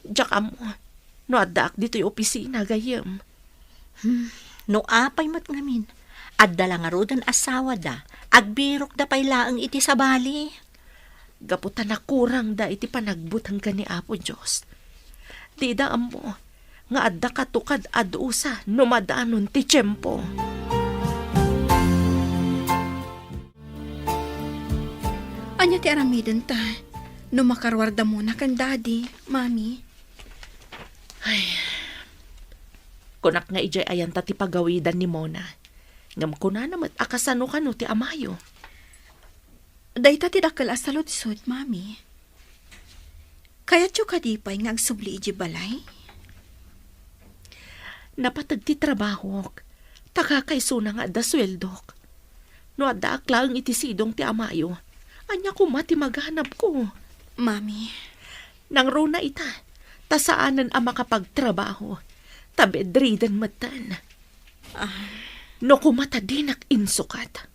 Diak ammo no addaak ditoy opisina gayyem. Hmm, no apay met ngamin, adda la ngaruden asawada, agbirokda pay laeng iti sabali. Gapu ta nakurangda iti panagbuteng ken ni Apo Dios. Dida ammo nga adda katukad a dusa no madanon ti tiempo. Ania ti aramidenta no makaruarda Mona ken Daddy, Mami? Ay, kunak nga idiay ayanta ti pagawidan ni Mona. Ngem kunana met a kasano kano ti amayo. Dayta ti dakkel a saludsod, Mami. Kayatyo kadi pay nga agsubli idiay balay? Napateg ti trabahok, ta kakaisuna nga adda sueldok. No addaak laeng iti sidong ti amayo, ania koma ti maganabko? Mami. Nangruna ita, ta saanen a makapagtrabaho, ta bedridden metten. Ah. No koma ta dinak insukat,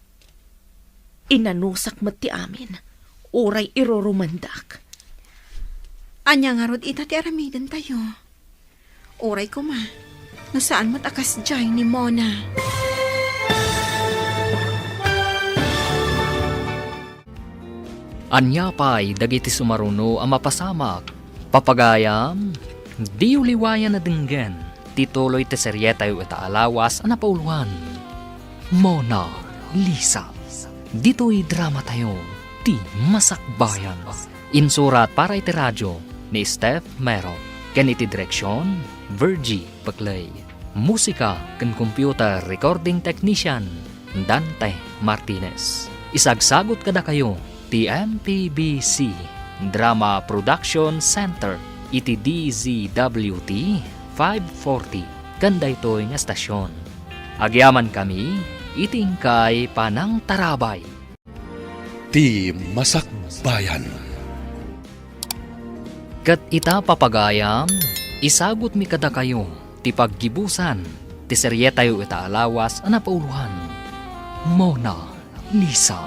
inanusak met ti amin, uray irurumandak. Ania ngarud ita ti aramidentayo? Uray koma, no saan met a kasdiay ni Mona. Ania pay dagiti sumaruno a mapasamak? Papagayam, diyo liwayan a denggen ti tuloy ti serietayo ita a lawas a napauloan, Mona Lisa. Ditoy dramatayo ti Masakbayan. Insurat para iti radio ni Steph Mero, ken iti direksion, Virgie Peclay. Musika ken computer recording technician, Dante Martinez. Isagsagut kadakayo ti M P B C Drama Production Center iti D Z W T five forty ken daytoy nga estasion. Agyamankami iti inkay panangtarabay. Ti Masakbayan. Ket ita, papagayam, isagutmi kadakayo ti paggibusan ti serietayo ita a lawas a napauloan, Mona Lisa.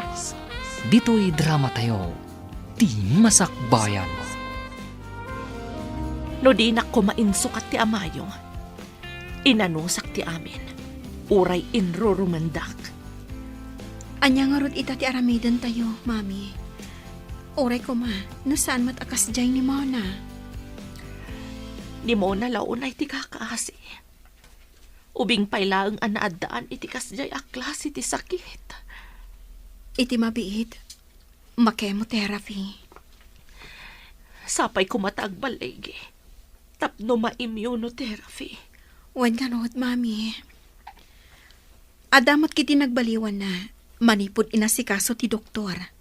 Ditoy dramatayo, Ti Masakbayan. No dinak koma insukat ti amayo, inanusak ti amin, uray inrurumendak. Ania ngarud ita ti aramidentayo, Mami? Uray koma, no saan met a kasdiay ni Mona. Ni Mona la unay ti kakaasi. Ubing pay laeng a naaddaan iti kasdiay a klase ti sakit. Iti mabiit, ma-chemotherapy. Sapay koma ta agballigi tapno ma-immunotherapy. Wen ngarud, Mami. Adda met ketdi nagbaliwanna manipud inasikaso ti doktor.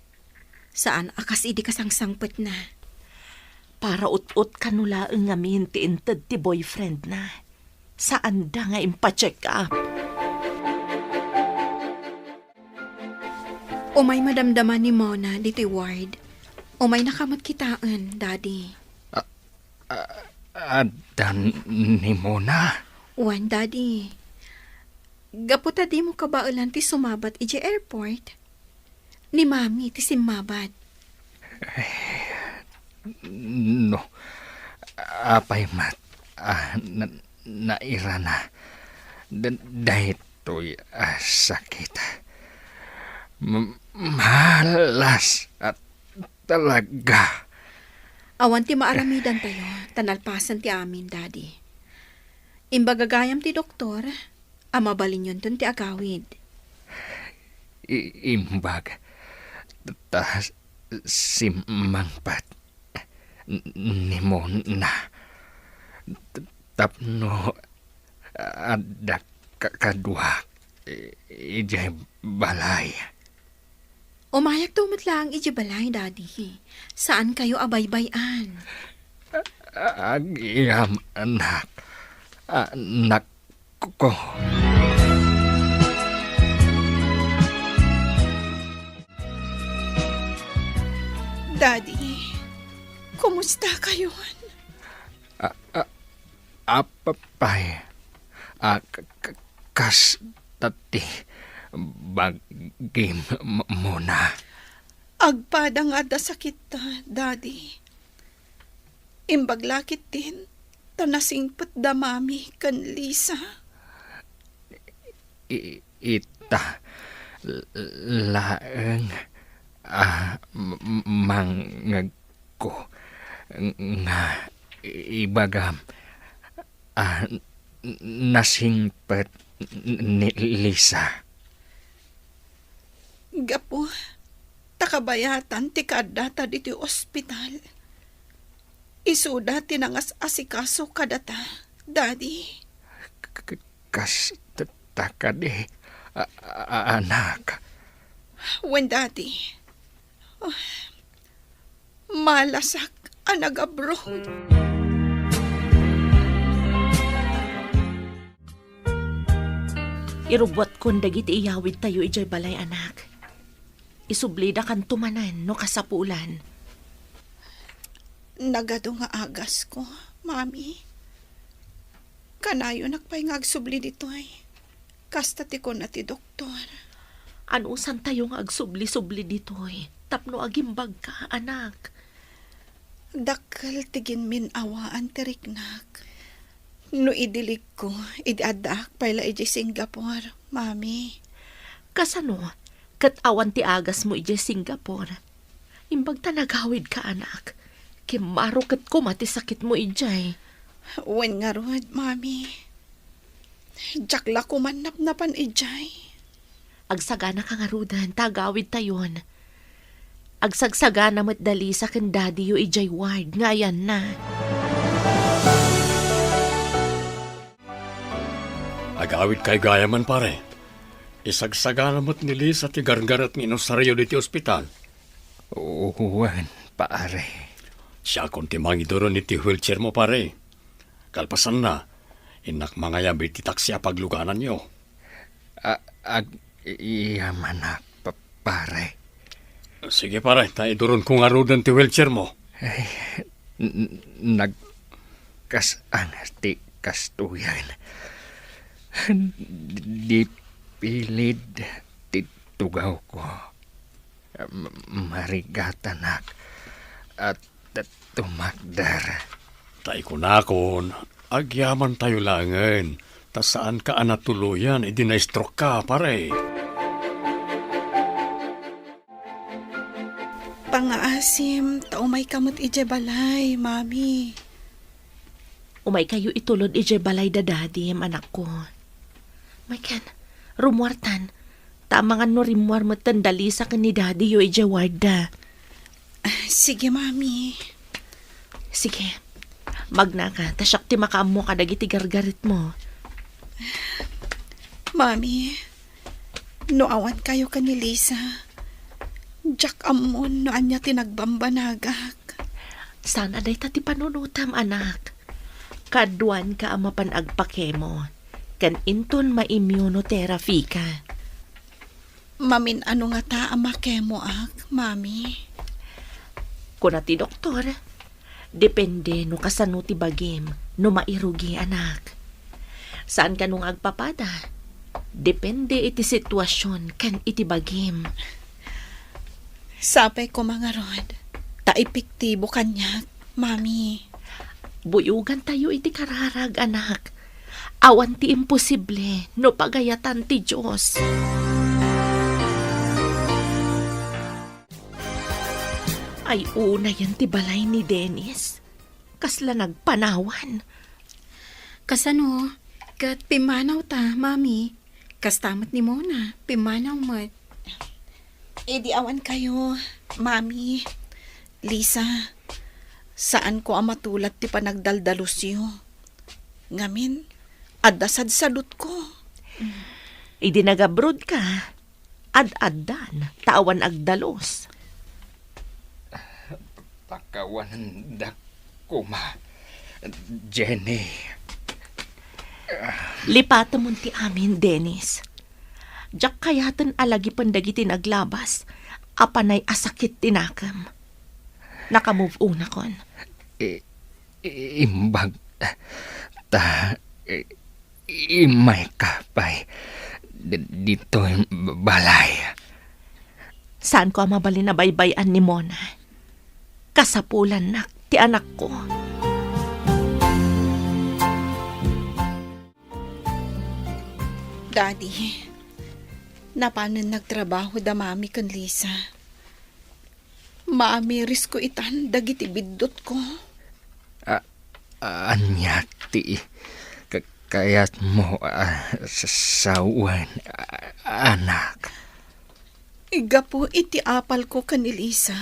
Saan a kas idi kasangsangpetna. Para ut-ot kano laeng ngamin ti inted ti boyfriendna. Saanda nga impacheck up. Umay madamdama ni Mona ditoy ward. Umaynaka met kitaen, Daddy. A-, a-, adda ni Mona? Wen, Daddy. Gapu ta dimo kabaelan ti sumabat idiay airport, ni Mami ti simmabat. No, apay met a na-, nairana da-, daytoy a sakit. M-, malas a talaga. Awan ti maaramidantayo, ta nalpasen ti amin, Daddy. Imbag gayam ti doktor a mabalinyonton ti agawid. I-, imbag ta simmangpet ni Mona tapno adda ka-, kaduak i-, idiay balay. Umayakto met laeng idiay balay, Daddy. Saankayo a baybay-an. Agyamanak, anakko. Daddy, kumusta kayon? A-, a-, apay a k-, k-, kasta ti bagim, M-, Mona? Agpada nga adda sakitta, Daddy. Imbag la ketdin ta nasingpet da Mami ken Lisa. I-, ita l-, laeng a m-, m-, mangngegko nga ibagam a n-, nasingpet ni Lisa. Gapu ta kabayatan ti kaaddata ditoy ospital, isuda ti nangas-asikaso kadata, Daddy. K-, k-, kasta kadi, a-, a-, anak? Wen, Daddy. Ah, malasak a nag-abroad. Irubbuatkon dagiti iyawidtayo idiay balay, anak. Isublidakanto manen no kasapulan. Nagadu nga agasko, Mami. Kanayonak pay nga agsubli ditoy. Kasta ti kuna ti doktor. Anusantayo nga agsubli-subli ditoy tapno agimbagka, anak. Dakkel ti ginmin-awaan ti riknak. No idiligko, idi addaak pay la idiay Singapore, Mami. Kasano? Ket awan ti agasmo idiay Singapore? Imbag ta nagawidka, anak. Kimmaro ket koma ti sakitmo idiay. Wen ngarud, Mami. Diak la koman napnapan idiay. Agsaganaka ngaruden ta agawidtayon. Agsagsagana met da Lisa ken Daddy-yo idiay ward nga ayanna. Agawidkayo gayam, pare. Isagsagana met ni Lisa ti gargaret nga inusaryo ditoy ospital. Wen, pare. Siakon ti mangiduron iti wheelchairmo, pare. Kalpasanna, innak mangayab iti taksi a paglugananyo. A-, ag-, iyamanak, pa-, pare. Sige, pare, ta iduronko ngaruden ti wheelchairmo. Ay, n-, n-, nagkas-an ti kastoyen. Di pilid ti tugawko. M-, marigatanak a t-, tumakder. Ta ikunakon, agyamantayo laengen, ta saanka a natuloyan idi na-stroke ka, pare. Pangngaasim, ta umayka met idiay balay, Mami. Umaykayo itulod idiay balay da Daddy, anakko. Maykan, rummuartan. Ta amangan no rimmuar metten da Lisa ken ni Daddy-yo idiay ward da. Ah, sige, Mami. Sige. Magnaka, ta siak ti makaammo kadagiti gargaretmo. Mami, no awankayo ken ni Lisa, diak ammon no ania ti nagbambanagak. Saan a dayta ti panunotam, anak. Kaduanka a mapan agpakemo, ken inton ma-immunotherapy ka. Mamin-ano ngata a makemoak, Mami? Kuna ti doktor, depende no kasano ti bagim no mairugi, anak. Saan kano nga agpapada? Depende iti situasion ken iti bagim. Sapay koma ngarud, ta epektibo kaniak, Mami. Buyogantayo iti kararag, anak. Awan ti imposible no pagayatan ti Dios. Ay, unayen ti balay ni Dennis. Kasla nagpanawan. Kasano? Ket pimmanaw ta, Mami. Kasta met ni Mona, pimmanaw met. Idi awan kayo, Mami, Lisa, saanko a matulad ti panagdaldalusyo. Ngamin, adda sadsadutko. Idi nagabroad ka, ad-addan, ta awan agdalus. Pakawanendak koma, Jenny. Lipatemon ti amin, Dennis. Diak kayaten a lagipen dagiti naglabas a panay a sakit ti nakem. Naka-move on akon. I-, imbag ta, i-, immayka pay d-, ditoy balay. Saanko a mabalin a baybay-an ni Mona. Kasapulannak ti anakko. Daddy, napanen nagtrabaho da Mami ken Lisa. Maamirisko itan dagiti biddutko. A-, ania ti ka-, kayatmo a sa-, sawen, a-, anak? Gapu iti apalko ken ni Lisa,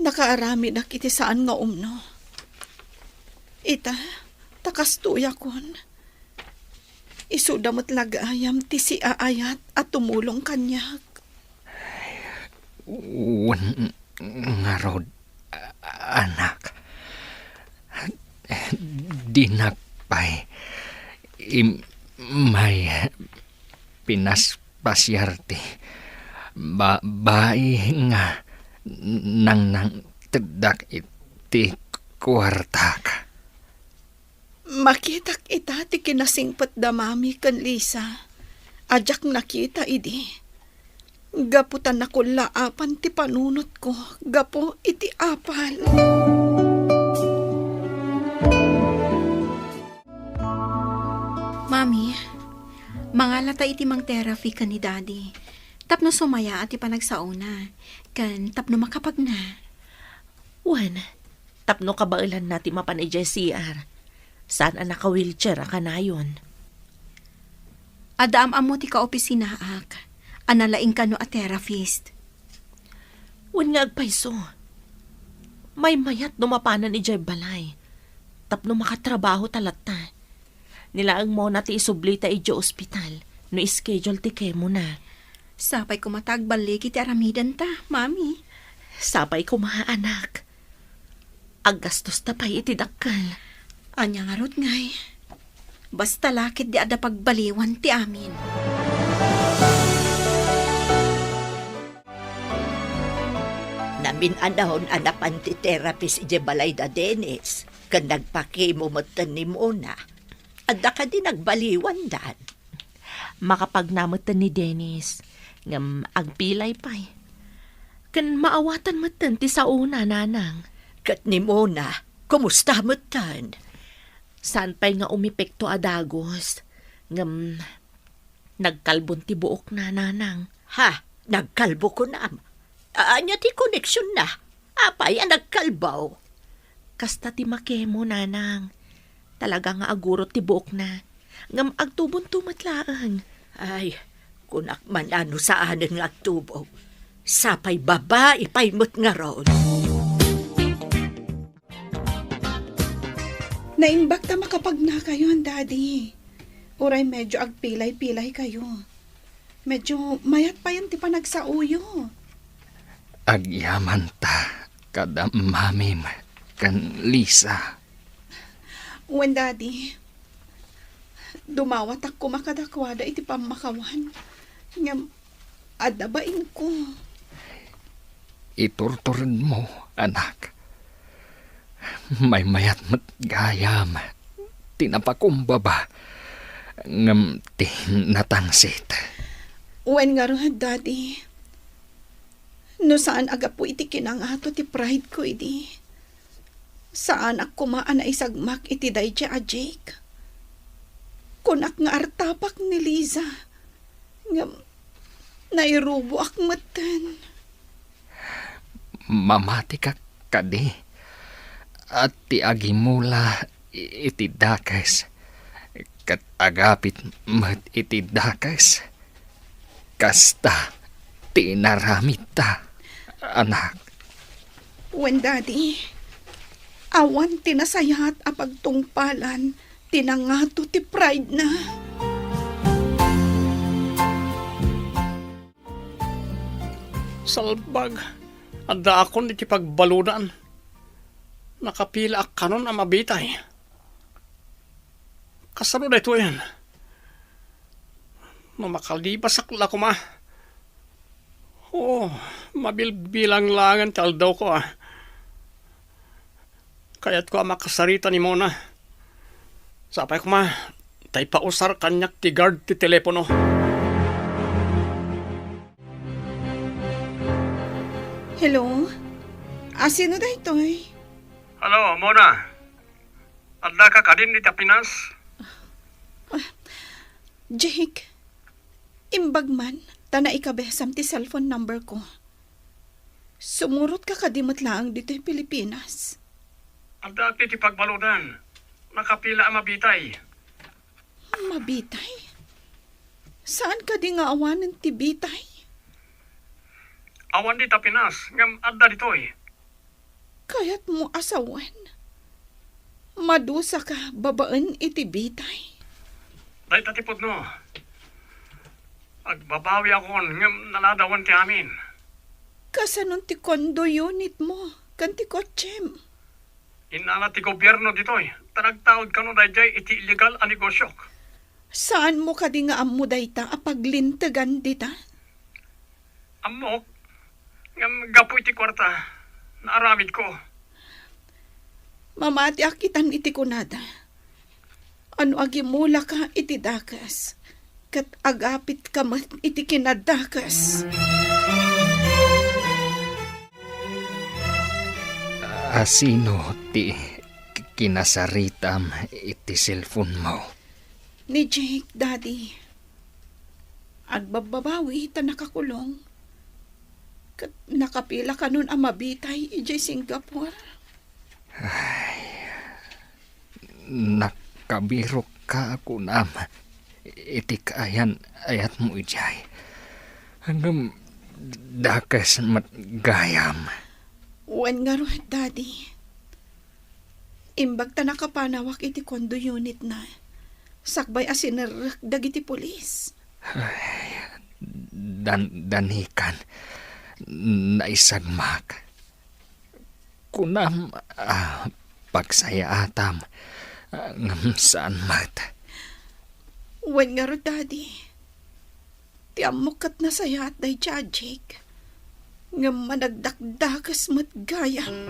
nakaaramidak iti saan nga umno. Ita, ta kastoyakon. Isuda met la gayam ti siaayat a tumulong kaniak. Wen ngarud, anak. Dinak pay im-, may pinaspasiar ti ba-, bai nga nangnangteddak iti kuartak. Makitak ita ti kinasingpet da Mami ken Lisa a diak nakita idi, gapu ta nakullaapan ti panunotko gapu iti apal. Mami, mangalata iti mang-therapy ken ni Daddy tapno sumayaat ti panagsaona ken tapno makapagna. Wen, tapno kabaelanna ti mapan idiay C R. Saan a naka-wheelchair a kanayon. Adda am-ammo ti kaopisinaak a nalaing kano a therapist. Wen nga agpayso. Maymayat no mapanan idiay balay. Tapno makatrabaho ta latta. Ni laeng Mona ti isublita idiay ospital no schedule ti chemo na. Sapay koma ta agballigi ti aramidenta, Mami. Sapay koma, anak. Aggastosta pay iti dakkel. Ania ngarud ngay? Basta la ketdi adda pagbaliwan ti amin. Namin-anon a napan ti therapist idiay balay da Dennis, ken nagpakimo metten ni Mona. Adda kadi nagbaliwandan? Makapagna metten ni Dennis, ngem agpilay pay. Ken maawatan metten ti saona, nanang. Ket ni Mona, kumusta metten? Saan pay nga umepekto a dagus, ngem nagkalbon ti buokna, nanang. Ha? Nagkalbo kunam? Ania ti koneksionna? Apay a nagkalbo? Kasta ti makemo, nanang. Talaga nga agurot ti buokna. Ngem agtubonto met laeng. Ay, kunak man a no saanen nga agtubo. Sapay babai pay met ngarud. Naimbag ta makapagnakayon, Daddy. Uray medyo agpilay-pilay kayo. Medyo mayat payen ti panagsaoyo. Agyamanta kada mamim ken Lisa. Wen, Daddy. Dumawatak koma kadakuada iti pammakawan. Ngem adda bainko. Iturturedmo, anak. Maymayat met gayam ti napakumbaba ngem ti natangsit. Wen ngarud, Daddy. No saan a gapu iti kinangato ti pride ko idi, saanak koma a naisagmak iti daydiay a Jake. Kunak nga artapak ni Liza, ngem nairuboak metten. Mamatika kadi a ti agimula iti dakes ket agapit met iti dakes? Kasta ti inaramidta, anak. Wen, Daddy, awan ti nasayaat a pagtungpalan ti nangato ti pride na. Salbag, addaakon iti pagbaludan. Nakapilaak kanon a mabitay. Kasano daytoyen? No makalibasak la koma. Oo, mabilbilang laengen ti aldawko, a. Kayatko a makasarita ni Mona. Sapay koma, ta ipausar kaniak ti guard ti telepono. Hello? A, sino daytoy? Hello, Mona. Addaka kadin iti Pinas? Ah, Jake, imbag man, ta naikabesam ti cellphone number ko. Sumurotka kadi met laeng ditoy Pilipinas? Adda ti, ti pagbaludan. Nakapila a mabitay. Mabitay? Saan kadi nga awanen ti bitay? Awan dita Pinas, ngem adda ditoy. Kayatmo a sawen? Madusaka babaen iti bitay? Dayta ti pudno. Agbabawiakon ngem naladawen ti amin. Kasanon ti condo unitmo ken ti kotsem? Innala ti gobierno ditoy, ta nagtaud kano daydiay iti illegal a negosiok. Saanmo kadi nga ammo dayta a paglintegan dita? Ammok, ngem gapu iti kuarta, naaramidko. Mamatiak itan iti kunada. Ano agimulaka iti dakes, ket agapitka met iti kinadakes. A, sino ti kinasaritam iti cellphone mo? Ni Jake, Daddy. Agbabbabawi ta nakakulong. Ket nakapila kanon a mabitay idiay Singapore. Ay, nakabirokka, kunam, iti kaayan-ayatmo idiay. Ngem Dakes met gayam. Wen ngarud, Daddy. Imbag ta nakapanawak iti condo unitna, sakbay a sinerrek dagiti pulis. Ay, dan-, danikan, naisagmak. Kunam, ah, pagsayaatam, ah, ngem saan met. Wen ngarud, Daddy. Ti ammok ket nasayaat daydiay a Jake, ngem managdakdakes met gayam.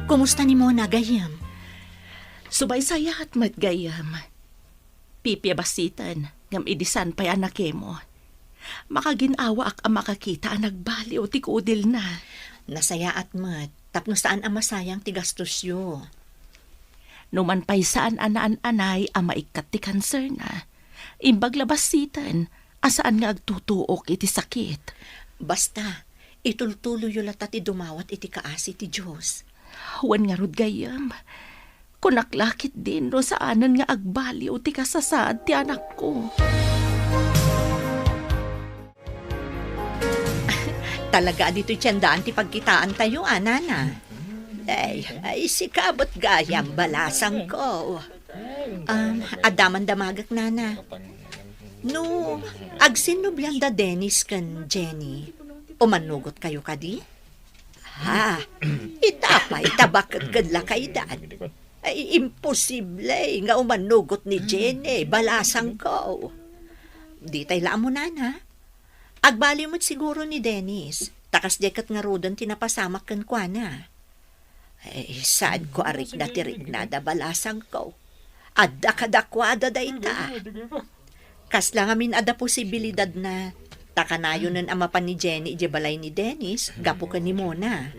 Kumusta ni Mona, gayyem? Subay sayaat met, gayyem. Pipia bassiten, ngem idi saan pay a nakemo. Makagin-awaak a makakita a nagbaliw ti kudilna. Nasayaat met, tapno saan a masayang ti gastosyo. Numan pay saan a naan-anay a maikkat ti kanserna, imbag la bassiten a saan nga agtutuok iti sakit. Basta, itultuloyyo latta ti dumawat iti kaasi ti Dios. Wen ngarud, gayyem, kunak la ketdin no saanen nga agbaliw ti kasasaad ti anakko. Talaga a ditoy ti andaan ti pagkitaantayo, a, nana? Ay, ay, sika met gayam, balasangko. Um, adda man damagek, nana. No, agsinnublian da Dennis ken Jenny, umannugotkayo kadi? Ha, ita pay ta baket ken lakaydan. Ay, imposible nga umannugot ni Jenny, balasangko. Ditay la ammo, nana. Agbaliw met siguro ni Dennis, ta kasdiay ket ngaruden ti napasamak kenkuana. Ay, saanko a rikna ti riknada, balasangko. Adda kadakuada dayta. Kasla ngamin adda posibilidadna, ta kanayonen a mapan ni Jenny idiay balay ni Dennis gapu ken ni Mona.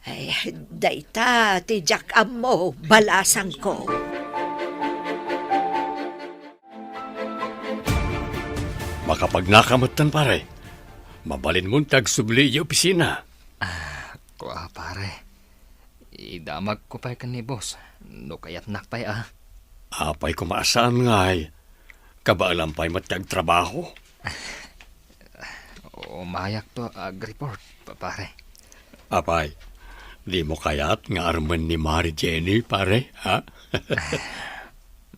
Ay, dayta ti diak ammo, balasangko. Makapagnaka metten, pare. Mabalinmon ti agsubli idiay opisina. Ah, kua, pare. Idamagko pay ken ni boss, no kayatnak pay a. Apay koma a saan ngay? Kabaelam pay met ti agtrabaho? Umayakto agreport, pa-, pare. Apay, dimo kayat nga armen ni Mari Jenny, pare, ha?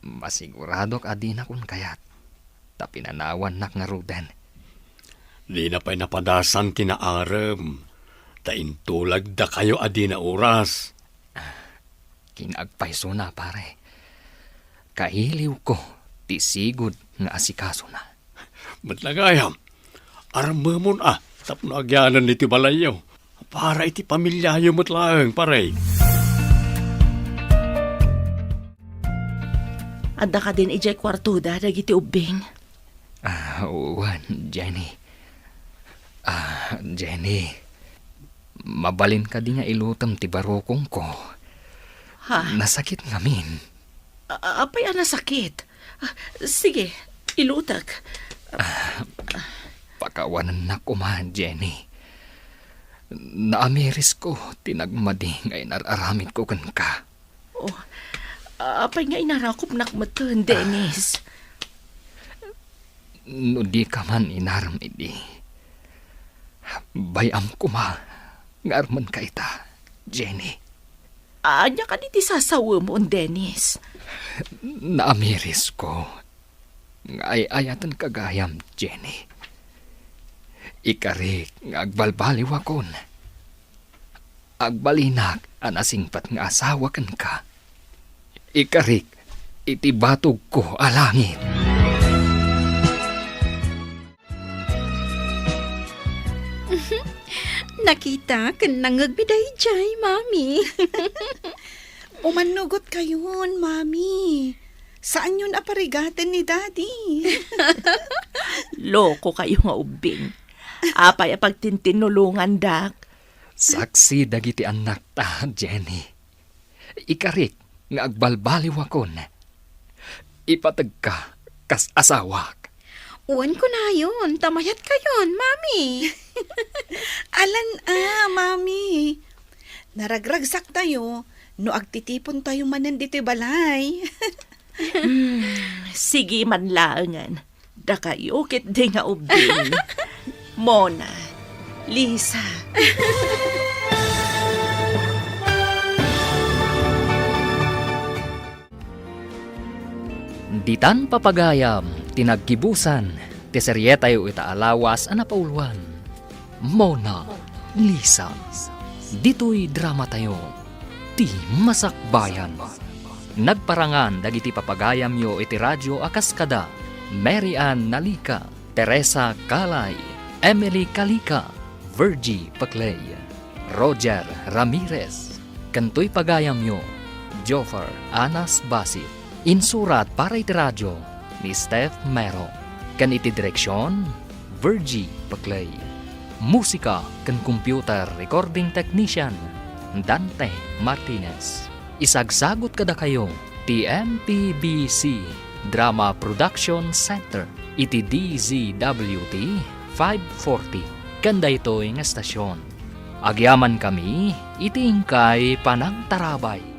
Masiguradok a dinakon kayat, ta pinanawannak ngaruden. Dina pay napadasan ti naarem, ta intulagdakayo a dina oras. Kinaagpaysona, pare. Kailiwko ti sigud nga asikasona. Met la gayam, armemon a tapno agyanan iti balayyo. Para iti pamiliayo met laeng, pare. Adda kadin idiay kuartoda dagiti ubbing? Ah, wen, Jenny. Ah, Jenny. Mabalin kadi nga ilutem ti barukongko? Ha? Nasakit ngamin. A-, apay a nasakit? Ah, sige, ilutek. Ah, pakawanennak koma, Jenny. Naamirisko ti nagmadi nga inar-aramidko kenka. Oh, apay nga inarakupnak metten, Dennis? No dika man inarem idi, bay-am koma nga armenka ita, Jenny. Ania kadi ti sasawemon, Dennis? Naamirisko nga ay-ayatenka gayam, Jenny. Ikarik nga agbalbaliwakon. Agbalinak a nasingpet nga asawa kenka. Ikarik iti batogko a langit. Nakita ken nangngegmi daydiay, Mami. Umannugotkayon, Mami. Saanyon a parigaten ni Daddy. Lokokayo nga ubbing. Apay a pagtintinnulongandak? Saksi dagiti annakta, Jenny. Ikarik nga agbalbaliwakon. Ipategka kas asawak. Wen kunayon, ta mayatkayon, Mami. Alan a, Mami. Naragragsaktayo no agtitipontayo manen ditoy balay. Hmm, sige man laengen. Dakayo ketdi nga ubbing. Mona, Lisa. Ditan papagayam ti naggibusan ti serietayo ita a lawas a napauloan. Mona Lisa. Ditoy dramatayo, ti Masakbayan. Nagparangan dagiti papagayamyo iti radio a kas kada Mary Ann Nalica, Teresa Calay, Emily Calica, Virgie Paclay, Roger Ramirez, ken toy pagayamyo, Joffer Anas Basit. Insurat para iti radio ni Steph Mero, ken iti direksion, Virgie Paclay. Musika ken computer recording technician, Dante Martinez. Isagsagut kadakayo ti M P B C Drama Production Center iti D Z W T five forty ken daytoy nga estasion. Agyamankami iti inkay panangtarabay.